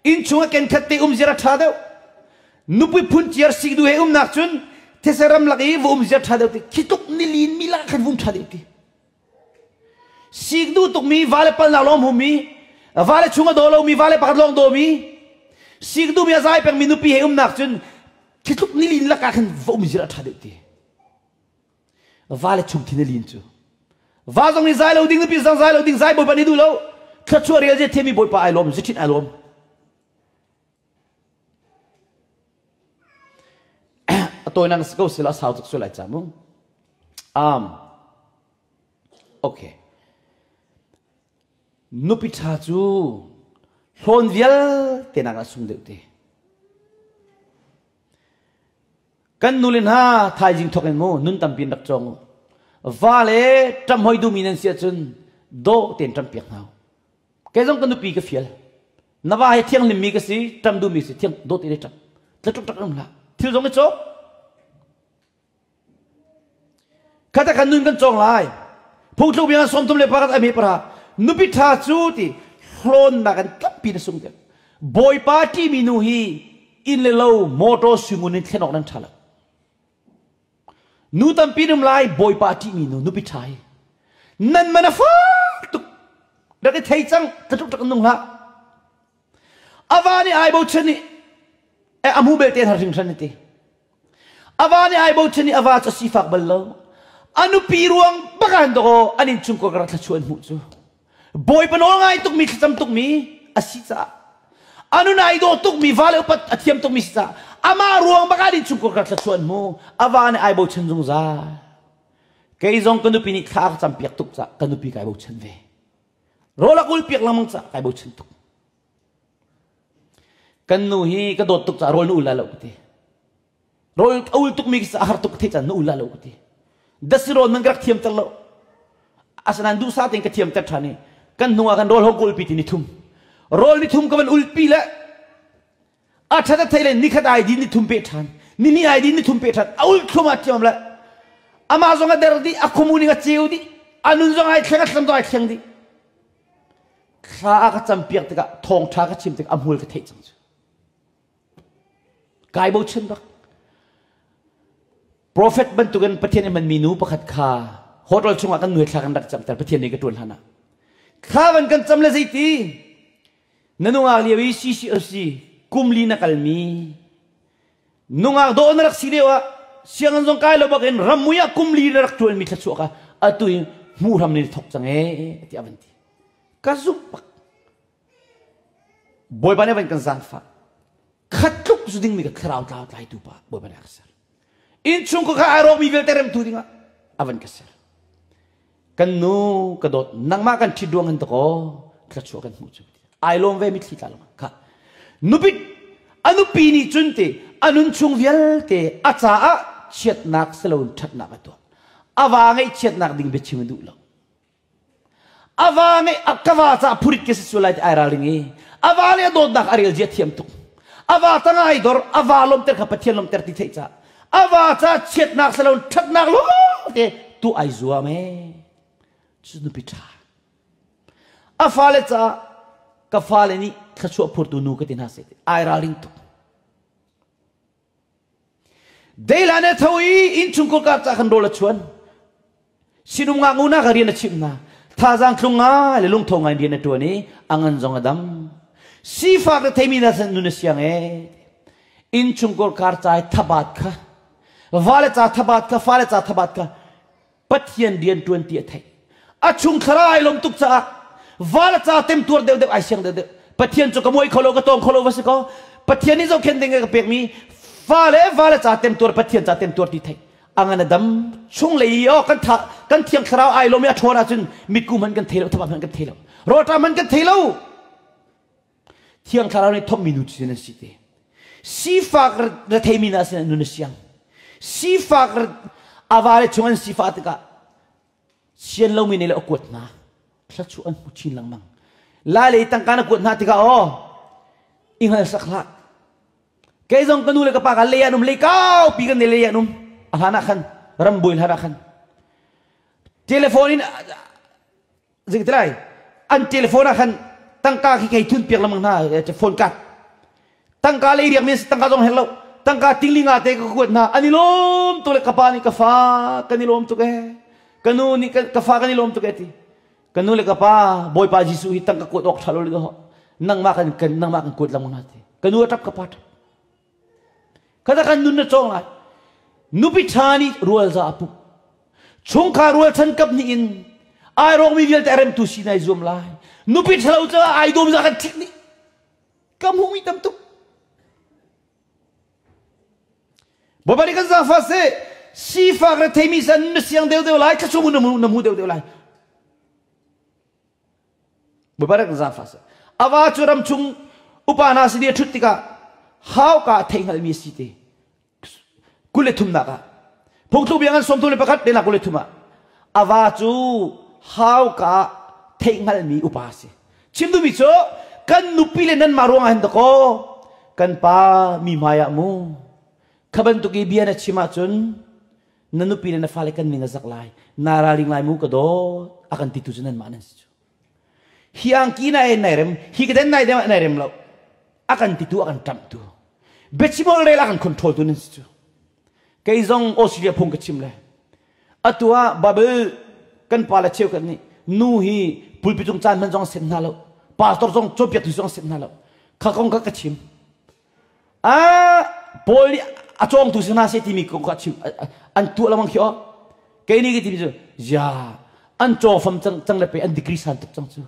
innchung a kenkhat te um ziar a ṭha deuh. Nupi phun ciar sikdu he umnak cun these ramlak i va um ziar ṭha deuh ti khi tuk nilin mi la khan vum ṭha deuh ti. Sikdu tukmi vale palnak lawng hmumi vale chung a daw lomi vale pakhat lawng dawmi sikdu mi a zai pengmi nupi he umnak cun khi tluk nilin lakah khan va um ziar a ṭha deuh ti. Va le chung thin a lin cu. Va zong nih zai lo ding nupi zong zai lo ding zai bawipa nih duh lo. Thluachuah rel zia thiami bawipa ai lawm zithin ai lawm. A tawinak si ko sila a sau tuk sual ai ca mu. Um. Okay. Nupi ṭha cu hlawn vialte nak ah sung deuh te. Kan nule hna thaizing thawk in mu nun tampi in rak cawng u. Va le ṭam hoi duhmi nan si ahcun dawh tein ṭam piak hna u. Kei zong ka nupi ka fial. Na va hi thianghlimmi ka si, ṭam duhmi si, thiang dawt tein ṭam. Tlatuk ṭak um hlah. Thil zong i cawk. Khata kan nun kan cawng lai. Phungthluk bia 31 a hme para. Nupi ṭha cu ti hlawnnak an tampi na sung deuh. Bawipa ṭihmi nu hi inn le lo motor suingun in thlen awk nan ṭha lo. Nu tampi num lai Bawipa ṭihmi nu nupi ṭha hi. Nan man a fak tuk. Rak i thei cang tlatuk ṭak nung hlah. Ava nih ai bochan i a mu belte har hringhran ti. Ava nih ai bochan i ava cu a sifak bal lo. A nupi ruang bak ah dawh an innchungkhar kar thluachuah an hmuh cu. Bawipa nawl ngai tukmi thlacam tukmi a si caah a nun ai dawh tukmi va le upat a thiam tukmi si caah amah ruang bak ah an innchungkhar kar thluachuah an hmu. Ava nih ai bochan zungzal. Kei zong ka nupi nih thla a ka campiak tuk caah ka nupi kai bochan ve. Rawl a kul piak lengmang caah kai bochan tuk. Kan nu hi ka dawt tuk caah rawl na ul lai lo ka ti. Rawl a ul tukmi a har tuk ka theih caah na ul lai lo ka ti. Dasi rawl man ka rak thiamter lo. Asinain duhsah tein ka thiamter ṭhan i kan hnung ah kan rawl hong ka ulpi ti ni thum. Rawl ni thum ka van ulpi le a ṭhat a thei le nikhat ai din ni thum pe ṭhan. Ni hnih ai din ni thum pe ṭhan. A ul thlum ah thiam le amah zong a der dih, a khuamu ning a ceu dih, a nun zong ai thleng, a thlam zong ai thleng dih. Thla a ka campiak tikah thawngṭha ka chim tikah a hmul ka theih cang cu. Kai bochan bak. Prophet bantukin Pathian i hmanmi nu pakhat kha hotel chungah kan nuai thla kan rak camter Pathian nih ka ṭuan hlan ah. Thla van kan cam le zeiti? Na nungak lio i CCOC kum li na kalmi nungak dawh na rak si lio ah sianginn zong kai lo bakin rammui ah kum li na rak ṭuanmi thluachuah kha atu hi hmuh hram nih thok cang ee tiah van ti. Ka zumh bak. Bawipa nih van kan zaangfah. Khat tluk zu dingmi ka thlarau tlau tlaitu pa Bawipa nih a ka ser. Innchung ka ai rawkmi vialte remtu dingah a van ka ser. Kan nu ka dawt nangmah kan ṭhit ruang hin takaw thluachuah kan hmuh cu. Ai lawm ve mitthli tla lawng kha. Nupi a nupi nih cun te a nun chung vialte a caah chiatnak siloin ṭhatnak a tuah. A va ngaihchiatnak ding biachim a duh lo. A va nih ka va caah phurit ka si sual lai ti ai ralring i a va nih a dawtnak a rel zia thiam tuk. A va tangah ai dor, a va lawmter kha Pathian lawmter ti theih caah a va caah chiatnak si loin ṭhatnak lawngte tu ai zuam ee. Cu nupi ṭha. A fale caah ka fale nih thluachuah phurtu nu ka ti hna seh ti ai ralring tuk. Deilan e tho i innchungkhar kar ca khan rawl a chuan. Sinum ngaknu na ka rian a chimh hna. Thazaang tlung ngai le lungtho ngai rian a ṭuan i a ngan zong a dam. Sifak le theimi na nun a siang e. Innchungkhar kar ca i thabat kha vale ca thabat kha fale ca thabat kha Pathian rian ṭuan ti a theih. A chung thlarau ai lawm tuk caah val ca temtuar deuhdeuh ai siang deuhdeuh. Pathian cu ka muai kho lo ka tawng kho lo va si kaw Pathian nih zohkhenh ding ka pekmi fale vale ca temtuar Pathian ca temtuar ti theih. A ngan a dam chung lei i oh kan tha kan thiang thlarau ai lawm i a ṭhawn ahcun mitku hmanh kan thei lo thaba hmanh kan thei lo rawlṭam hmanh kan thei lo. Thiang Thlarau nih thawmmi nu cu nan si te. Sifak retheimi hna sinah nun a siang. Sifak a vale chung an sifah tikah sian lomi nih le a kuat hna. Thluachuah an hmu chin lengmang. Lai lei tangka na kuat hna tikah aw i hngal sak hlah. Kei zong ka nu le ka pa ka lei an um lei kau pi kan ne lei an um. A hlan ah khan rambuai hlan ah khan telephone in Zei ti lai an telephone ah khan tangka khi kei thun piak lengmang hna phone card tangka lei riak mi tangka zong herh lo tangka tingli nga te ka kuat hna an i lawm tuk le ka pa nih ka fa kan i lawm tuk ee ka nu nih ka fa kan i lawm tuk ee ti ka nu le ka pa Bawipa Jesuh hi tangka kuat awk ṭha lo le nangmah kan kan nangmah kan kuat lengmang hna ti ka nu a ṭap ka pa ṭap Khata kan nun na cawng lai. Nupi ṭha nih rual za a puk. Chungkhar rualchan kap nih in ai rawkmi vialte a remtu si nai zuam lai. Nupi ṭhalo cu ai dawm za kan ṭhik nih. Ka hmuhmi tam tuk. Bawipa nih kan zaangfah seh. Sifak le theimi san na siang deuhdeuh lai, thluachuah na hmu deuhdeuh lai. Bawipa rak zaangfah seh. A va cu ram chung upa hna sin i a ṭhut tikah hauka a theihhngalhmi a si te. 23nak ah phungthluk bia ngan 31 lehnak 23 ah a va cu hauka theihhngalhmi upa a si. Chim duhmi cu kan nupi le nanmah ruangah hin dakaw kan pa mi hmai ah mu kha bantuk i bia na chim ahcun na nupi le na fale kan ning a zak lai na ralring lai mu ka dawt a kan titu cu nanmah nan si cu hi angki na en nai rem hi ka den nai dem nai rem lo a kan titu a kan ṭamhtu biachimol rel a kan control tu nan si cu kei zong Australia phung ka chim le atu ah Bible kan pa le cheukhat nih nu hi pulpit cung caan hman zong set hna lo pastor zong cawnpiak tu zong set hna lo kha kong kha ka chim Ah, Paul nih a cawngtu si hna seh timi kong kha chim an tuah lengmang khi aw. Kei nih ka timi cu ya an caw fam cang cang le pe an degree san tuk cang cu.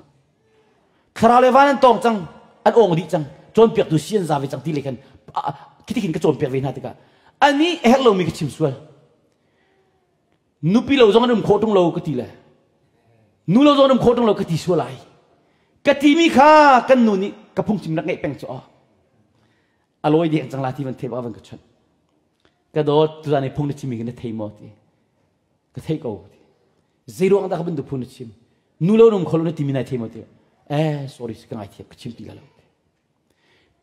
Thlarau le van an tawng cang an awng dih cang cawnpiaktu si an za ve cang ti le khan khiti khin ka cawnpiak ve hna tikah ani a herh lomi ka chim sual. Nupi lo zong an um khawh ṭung lo ka ti le nu lo zong an um khawh ṭung lo ka ti sual ai. Ka timi kha kan nu nih ka phungchim rak ngeih peng cu aw. A lawi deng cang la ti van thei bak van ka chawnh. Ka dawt tuzan i phung na chimmi khi na thei maw ti. Ka thei ko ti. Zei ruang dah ka bantuk phung na chim? Nu lo num kho lo na timi nai thei maw ti. Eh sorry ka ngaithiam ka chim ti la lo.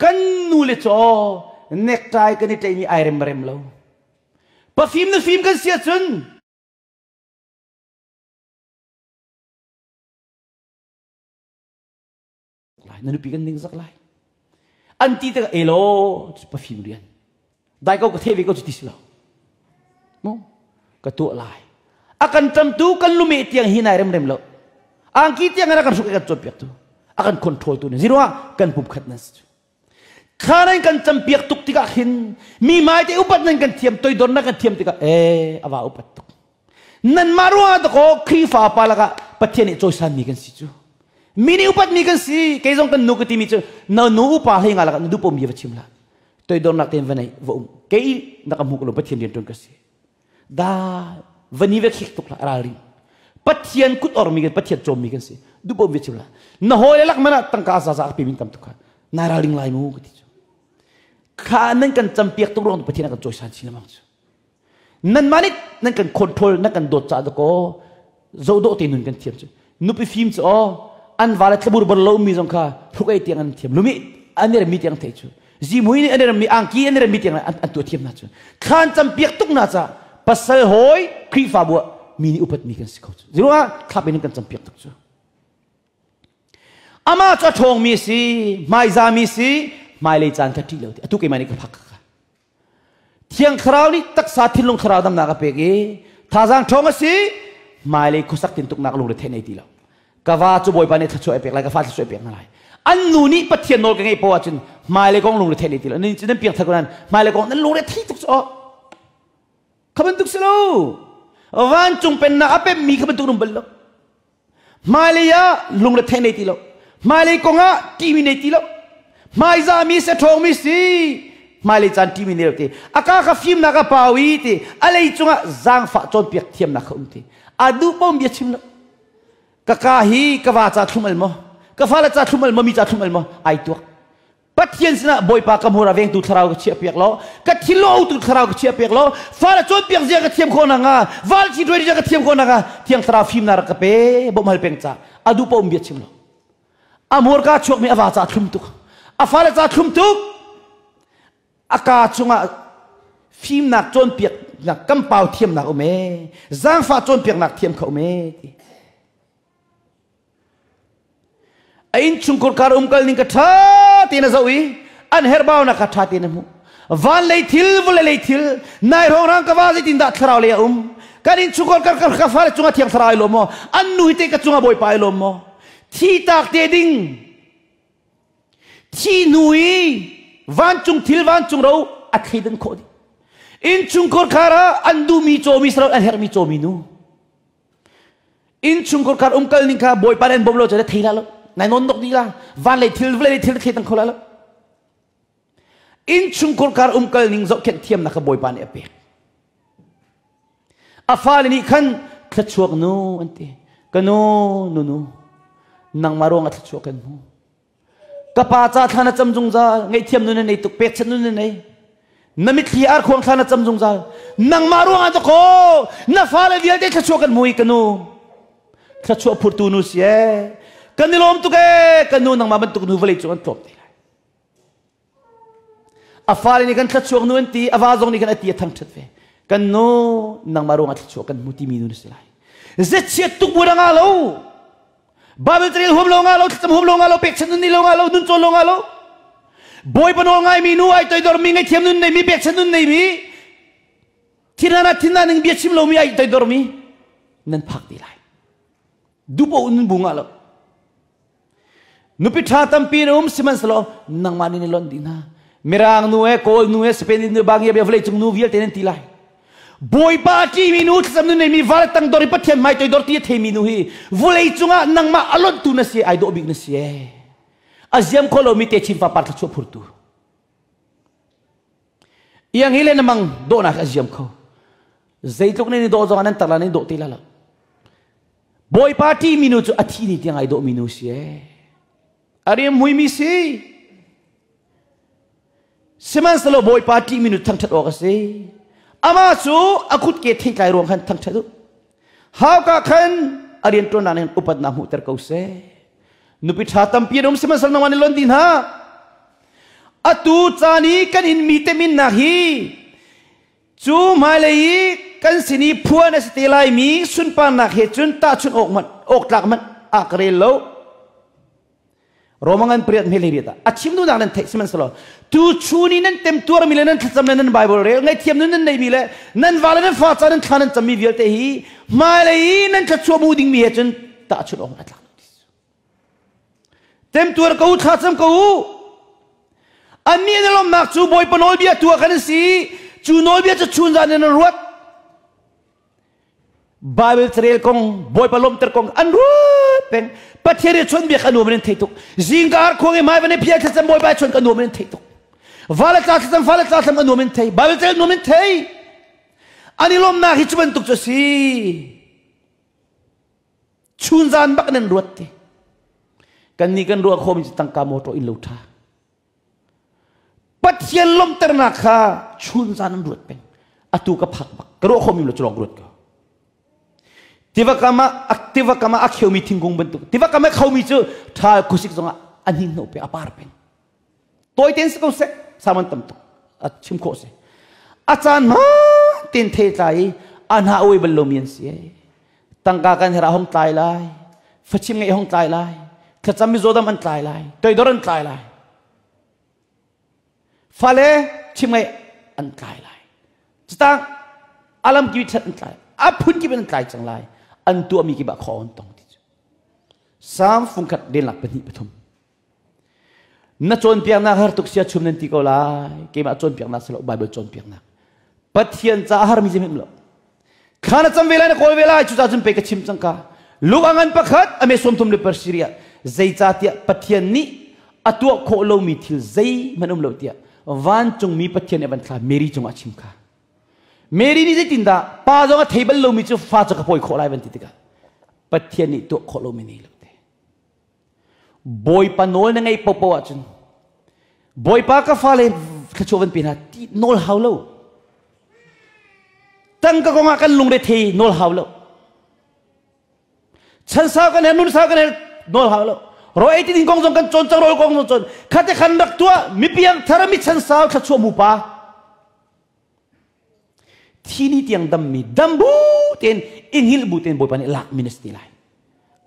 Kan nu le caw necktie kan i ṭeimi ai rem rem lo. Pafim na fim kan si ahcun lai na nupi kan ning zak lai an ti tikah elaw pafim rian dai ko ka the ve ko cu ti si lo mu ka tuah lai a kan ṭamtu kan lume tiang hi nai rem rem lo angki tiang in a kan hruk kan cawnpiak tu a kan control tu ne ziruah kan pum khat nan si cu thla nan kan campiak tuk tikah khin mi mai te upat nan kan thiam toidor na kan thiam tikah e ava upat tuk nanmah ruangah dakaw Khrihfa pa lakah Pathian nih cawisanmi kan si cu mi nih upatmi kan si kei zong kan nu ka timi cu na nu upa hlei nga lakah na duh mi va chim hlah toidornak tein va nei va um kei na ka hmu ko lo Pathian rian ṭuan ka si da vani ve khik tuk la ralring Pathian kut ormi kan Pathian cawmmi kan si duh paoh ve chim la na hawi le lak mana tangka za za ka pe min tam tuk kha nai ralring lai mu ka ti cu kha nan kan campiak tuk ruang Pathian a kan cawisan chin lengmang cu Nanmah nih nan kan control nan kan dawt caah dakaw zohdawh te nun kan thiam cu nupi fim cu aw an va le thlabur bor lo mi zong kha hruk ei tiang an thiam lumi an i remmi tiang thei cu zimhui nih an i remmi angki an i remmi tiang an tuah thiam hna cu thlan campiak tuk na ca pasal hawi Khrihfabu ah mi nih upat mi kan si kho cu ziruah thlap in kan campiak tuk cu amah cu a ṭhawngmi si hmaizami si hmailei caan kha ṭih lo ti atu keimah nih ka phak kha Thiang Thlarau nih taksa thinlung thlarau damnak a pek i thazaang ṭhawng a si hmailei khuasak tintuknak lungre theih nei ti lo. Ka va cu Bawipa nih thluachuah a pek lai, ka fa thluachuah a pek hna lai. An nu nih Pathian nawl ka ngeih poah ahcun hmailei kong lungre theih nei ti lo. Nan nan piangthar ko nan hmailei kong nan lungre thei tuk cu aw. Kha bantuk si lo. Vancung pennak a pemmi kha bantuk nung bal lo. Hmailei ah lungretheih nei ti lo. Hmailei kong ah ṭihmi nei ti lo. Hmaizahmi si, a ṭhawngmi si. Hmailei caan ṭihmi nei lo ti. A ka kha fimnak a pau i ti. A lei cungah zaangfah cawnpiak thiamnak kha um ti. A duh paoh bia chim lo. Ka ka hi ka va ca thlum al maw? Ka fale ca thlum al maw? Mi ca thlum al maw? Ai tuak. Pathian sinah Bawipa ka hmur ah vengtu thlarau ka chiah piak law ka thinlung autu thlarau ka chiah piak law fale cawnpiak zia ka thiam khawh nakhnga val chi hruai zia ka thiam khawh nakhnga thiang thlarau fimnak rak ka pe bawmh hal peng ca a duh paoh bia chim lo a hmurka chuakmi a va ca thlum tuk a fale ca thlum tuk a ka chungah fimnak cawnpiaknak kan pau thiamnak um e zaangfah cawnpiaknak thiam kha um e ti A innchungkhur kar umkal ning ka ṭha tein a zoh i an herhbaunak kha ṭha tein a hmuh. Van lei thil, vawlei lei thil, nai hrawnghrang ka va zeitindah thlarau lei a um? Kan innchungkhur kar kar ka fale cungah thiang thlarau ai lawm maw? An nu hi teh ka cungah Bawipa ai lawm maw? Thi tak te ding thi hnu i vancung thil vancung ro a thleidan khawh dih. Innchungkhur khar ah an duhmi cawmi saro an herhmi cawmi nu. Innchungkhar kar umkal ning kha Bawipa nih an bawm lo cu thei la lo. Nai non nok dih la. Van lei thil vawlei lei thil thei tang kho la lo. Innchungkhar kar umkal ning zohkhenh thiamnak kha Bawipa nih a pek. A fale nih khan thluachuak nu an ti. Ka nu nu nu. Nangmah ruang ah thluachuah kan hmu. Ka pa ca thla na cam zungzal, ngaihthiam nun na nei tuk, pekchanh nun na nei. Na mitthli arkhuang thla na cam zungzal. Nangmah ruang ah dakaw na fale vialte thluachuah kan hmu i ka nu. Thluachuah phurtu nu si ee. Kan i lawm tuk ee, ka nu nangmah bantuk nu vawlei cung an tlawm te lai. A fale nih kan thluachuak nu an ti, a va zong nih khan a ti a thangṭhat ve. Kan nu nangmah ruang ah thluachuah kan hmu timi nu na si lai. Zechiat tuk bu nga lo. Bible carel huam lo nga lo, thlacam huam lo nga lo, pekchanh nun ni lo nga lo, nun cawn lo nga lo. Bawipa nawl ngaimi nu ai toidor mi, ngaihthiam nun nei mi, pekchanh nun nei mi, thinhana thinna ning bia chim lomi ai toidor mi nan phak te lai. Dupo nun bu nga lo. Nupi ṭha tampi na um sihmanhsehlaw nangmah nih na lonh dih hna. Mirang nu he Kawl nu he Spain nu bangia bia vawlei cung nu vialte nan ti lai. Bawipa a ṭihmi nu thlacam nu neimi val tangdor i Pathian hmai toidor ti a theimi nu hi vawlei cungah nangmah a lonhtu na si ai dawh bik na si ee. A ziam kho lomi techin fapar thluachuah phurtu. Iang hi le na mang dawhnak a ziam kho. Zeitluk nan i dawh zong ah nan tarla nan i dawh ti la lo. Bawipa ṭihmi nu cu a thi ni tiang ai dawhmi nu si ee. A riam muimi si. Sihmanhsehlaw Bawipa ṭihmi nu thangṭhat awk a si. Amah cu a kutke theitlai ruang khan thangṭhat u. Hauka khan a rianṭuannak nih upatnak hmuhter ko seh. Nupi ṭha tampi an um sihmanhsehlaw nangmah nih lon dih hna. Atu caan i kan inmi teminnak hi Cu hmailei i kan sin i phuan a si te laimi sunparnak he cun tahchunh awk hmanh awk tlak hmanh a ka rel lo. Roma ngan pariat hme riat ah a chim duhnak nan theih sihmanhsehlaw tu chun i nan temtuarmi le nan thlacam le nan Bible rel ngaihthiam nun nan neimi le nan va le nan fa ca nan thla nan cammi vialte hi hmailei i nan thluachuah mu dingmi he cun tahchunh awk a tlak lo. Temtuar ko u, thlacam ko u. Annih an lawmhnak cu Bawipa nawlbia tu ah khan an si. Cu nawlbia cu chunzan in an ruat. Bible carel kong, Bawipa lawmhter kong an ruat peng. Pathian i chawnbiak a nuam in an thei tuk. Zingka ar khuang i mai van i phia thlacam Bawipa i chawn ka nuam in an thei tuk. Vale tla thlacam, fale tla thlacam a nuam in thei. Bible carel nuam in thei. An i lawmhnak hi cu bantuk cu a si. Chunzan bak nan ruat ti. Kannih kan ruah khawmi cu tangka motor inn lo ṭha. Pathian lawmhternak kha chunzan an ruat peng. Atu ka phak bak. Ka ruah khawmi lo cu lawng ruat ko. Tiva kam ah tiva kam ah a kheumi thingkung bantuk. Tiva kam ah khomi cu ṭha khuasik zongah a hninghno pe a par peng. Tawi tein si ko seh, saman tam tuk. A chim khawh si. A caan ma ten the tlai i a hna oi bal lomi an si e. Tangka kan her ah hong tlai lai. Fachim ngeih hong tlai lai. Thlacam mi zawdam an tlai lai. Toidor an tlai lai. Fale chim ngeih an tlai lai. Cutang alam ki that an tlai. A phun kip an tlai cang lai. An tuahmi kip ah khaw an tong ti cu. Sam fungkhat denlak pahnih pathum. Na cawnpiaknak har tuk sia chum nan ti ko lai. Keimah cawnpiaknak si lo, Bible cawnpiaknak. Pathian ca harmi zim lo. Thla na cam ve lai na kawl ve lai cuca cun pe ka chim cang ka. Luke a ngan pakhat ame sawmthum le pasarih zeicahtiah Pathian nih a tuah khawh lomi thil zeihmanh um lo tiah vancungmi Pathian nih a van thla Mary cungah a chim kha. Mary nih zeitindah pa zong a thei bal lomi cu fa cu ka pawi khawh lai van ti tikah Pathian nih tuah khawh lomi nei lo te. Bawipa nawl na ngeih paohpaoh ahcun Bawipa ka fale thluachuah van pe hna ti nawl hau lo. Tangka kong ah kan lungre thei nawl hau lo. Chan sau kan her nun sau kan her nawl hau lo. Ro ei ti ding kong zong kan cawn cang rawl kong zong cawn. Khate khan rak tuah mipiang thar mi chan sau thluachuah mu pa. Thi ni tiang dammi dam bu tein i hngilh bu tein Bawipa nih lak mi na si ti lai.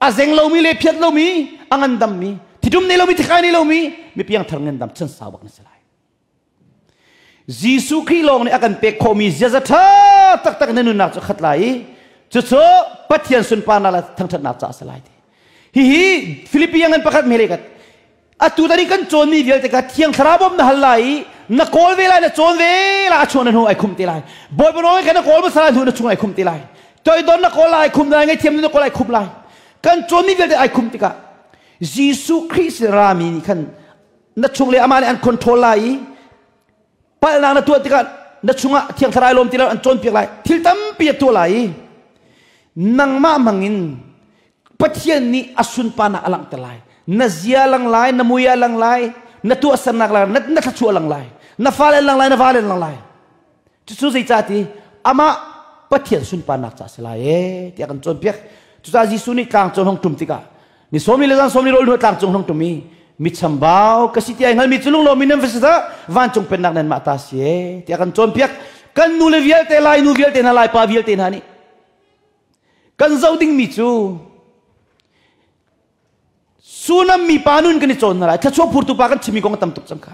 A zeng lomi le phiat lomi, a ngan dammi, thitum nei lomi, thikai nei lomi, mi piangthar ngan dam chan sau bak na si lai. Jesuh Khrih lawng nih a kan pek khawhmi ziaza ṭha taktak na nunnak cu khat lai i cucu Pathian sunparnak le thangṭhatnak caah a si lai ti. Hihi Filipi ngan pakhat mele kat atu tani kan cawnmi vialte kha thiang thlarau bawm na hal lai i na kawl ve lai na cawn ve lai a chuah na hnu ai khum te lai bawipa nawl kha na kawl hmasa lai hnu na chung ai khum te lai toidon na kawl lai khum lai ngaihthiam na kawl ai khum lai kan cawnmi vialte ai khum tikah Jesuh Khrih sin rami nih khan na chung le amah nih an control lai i palhnak na tuah tikah na chungah thiang thlarau lawm ti lo an cawnpiak lai thil tampi a tuah lai i nangmah hmangin. Pathian nih a sunparnak a langhter lai. Na zia lang lai, na mui a lang lai, na tuahsernak lang, na, na thluachuah lang lai, na fale lang lai, na vale lang lai. Cucu zeicah ti amah Pathian sunparnak ca si lai e tiah kan cawnpiak. Cucaah Jesuh nih tlang cung hong ṭum tikah ni sawmi le zan sawmi rawl hnu tlang cung hong ṭum i mi chambau ka si ti ai hngalmi cu lunglawm in nan va si dah vancung pennak nan mah ta si e tiah kan cawnpiak. Kan nu le vialte lai nu vialte hna lai pa vialte hna nih kan zoh dingmi cu Sunam mi pa nun kan i cawn hna lai. Thluachuah phurtu pa kan chimmi kong a tam tuk cang kha.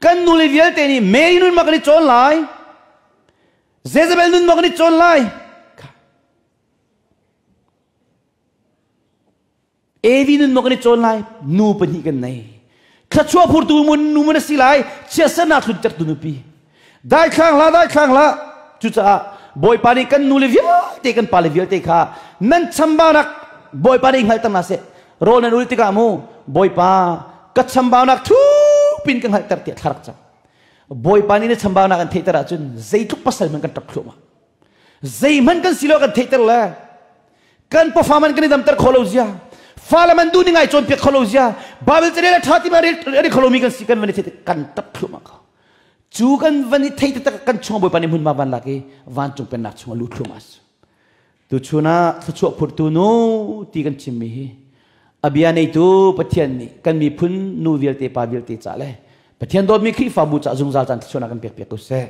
Kan nule vialte nih Mary nun ma kan i cawn lai. Jezebel nun ma kan i cawn lai. Evi nun ma kan i cawn lai. Nu pahnih kan nei. Thluachuah phurtu mun nu mun a si lai. Chiatsernak thluntertu nupi. Daithlang hlah, daithlang hlah. Cucaah Bawipa nih kan nule vialte kan pale vialte kha nan chambaunak Bawipa nih hngalhter hna seh. Rawl nan ul tikah mu Bawipa ka chambaunak thupin ka hngalhter tiah thla rak cam. Bawipa nih na chambaunak an theihter ahcun zeitluk pasal hmanh kan ṭap thluahmah. Zeihmanh kan si lo kan theihter le kan pafa man kan i damter kho lo zia fale man duh ning ai cawnpiak kho lo zia Bible carel a ṭha ti ma rel kho lomi kan si kan van i theih kan ṭap thluahmah ko. Cu kan van i thei taktak kan chung Bawipa nih hmunhma van lak i vancung pennak chung a lut thluahmah a si. Tuchun ah thluachuah phurtu nu ti kan chimmi hi a bia neitu Pathian nih kan miphun nu vialte pa vialte ca le Pathian dawtmi Khrihfabu ca zungzal caan thluachuahnak kan pek piak ko seh.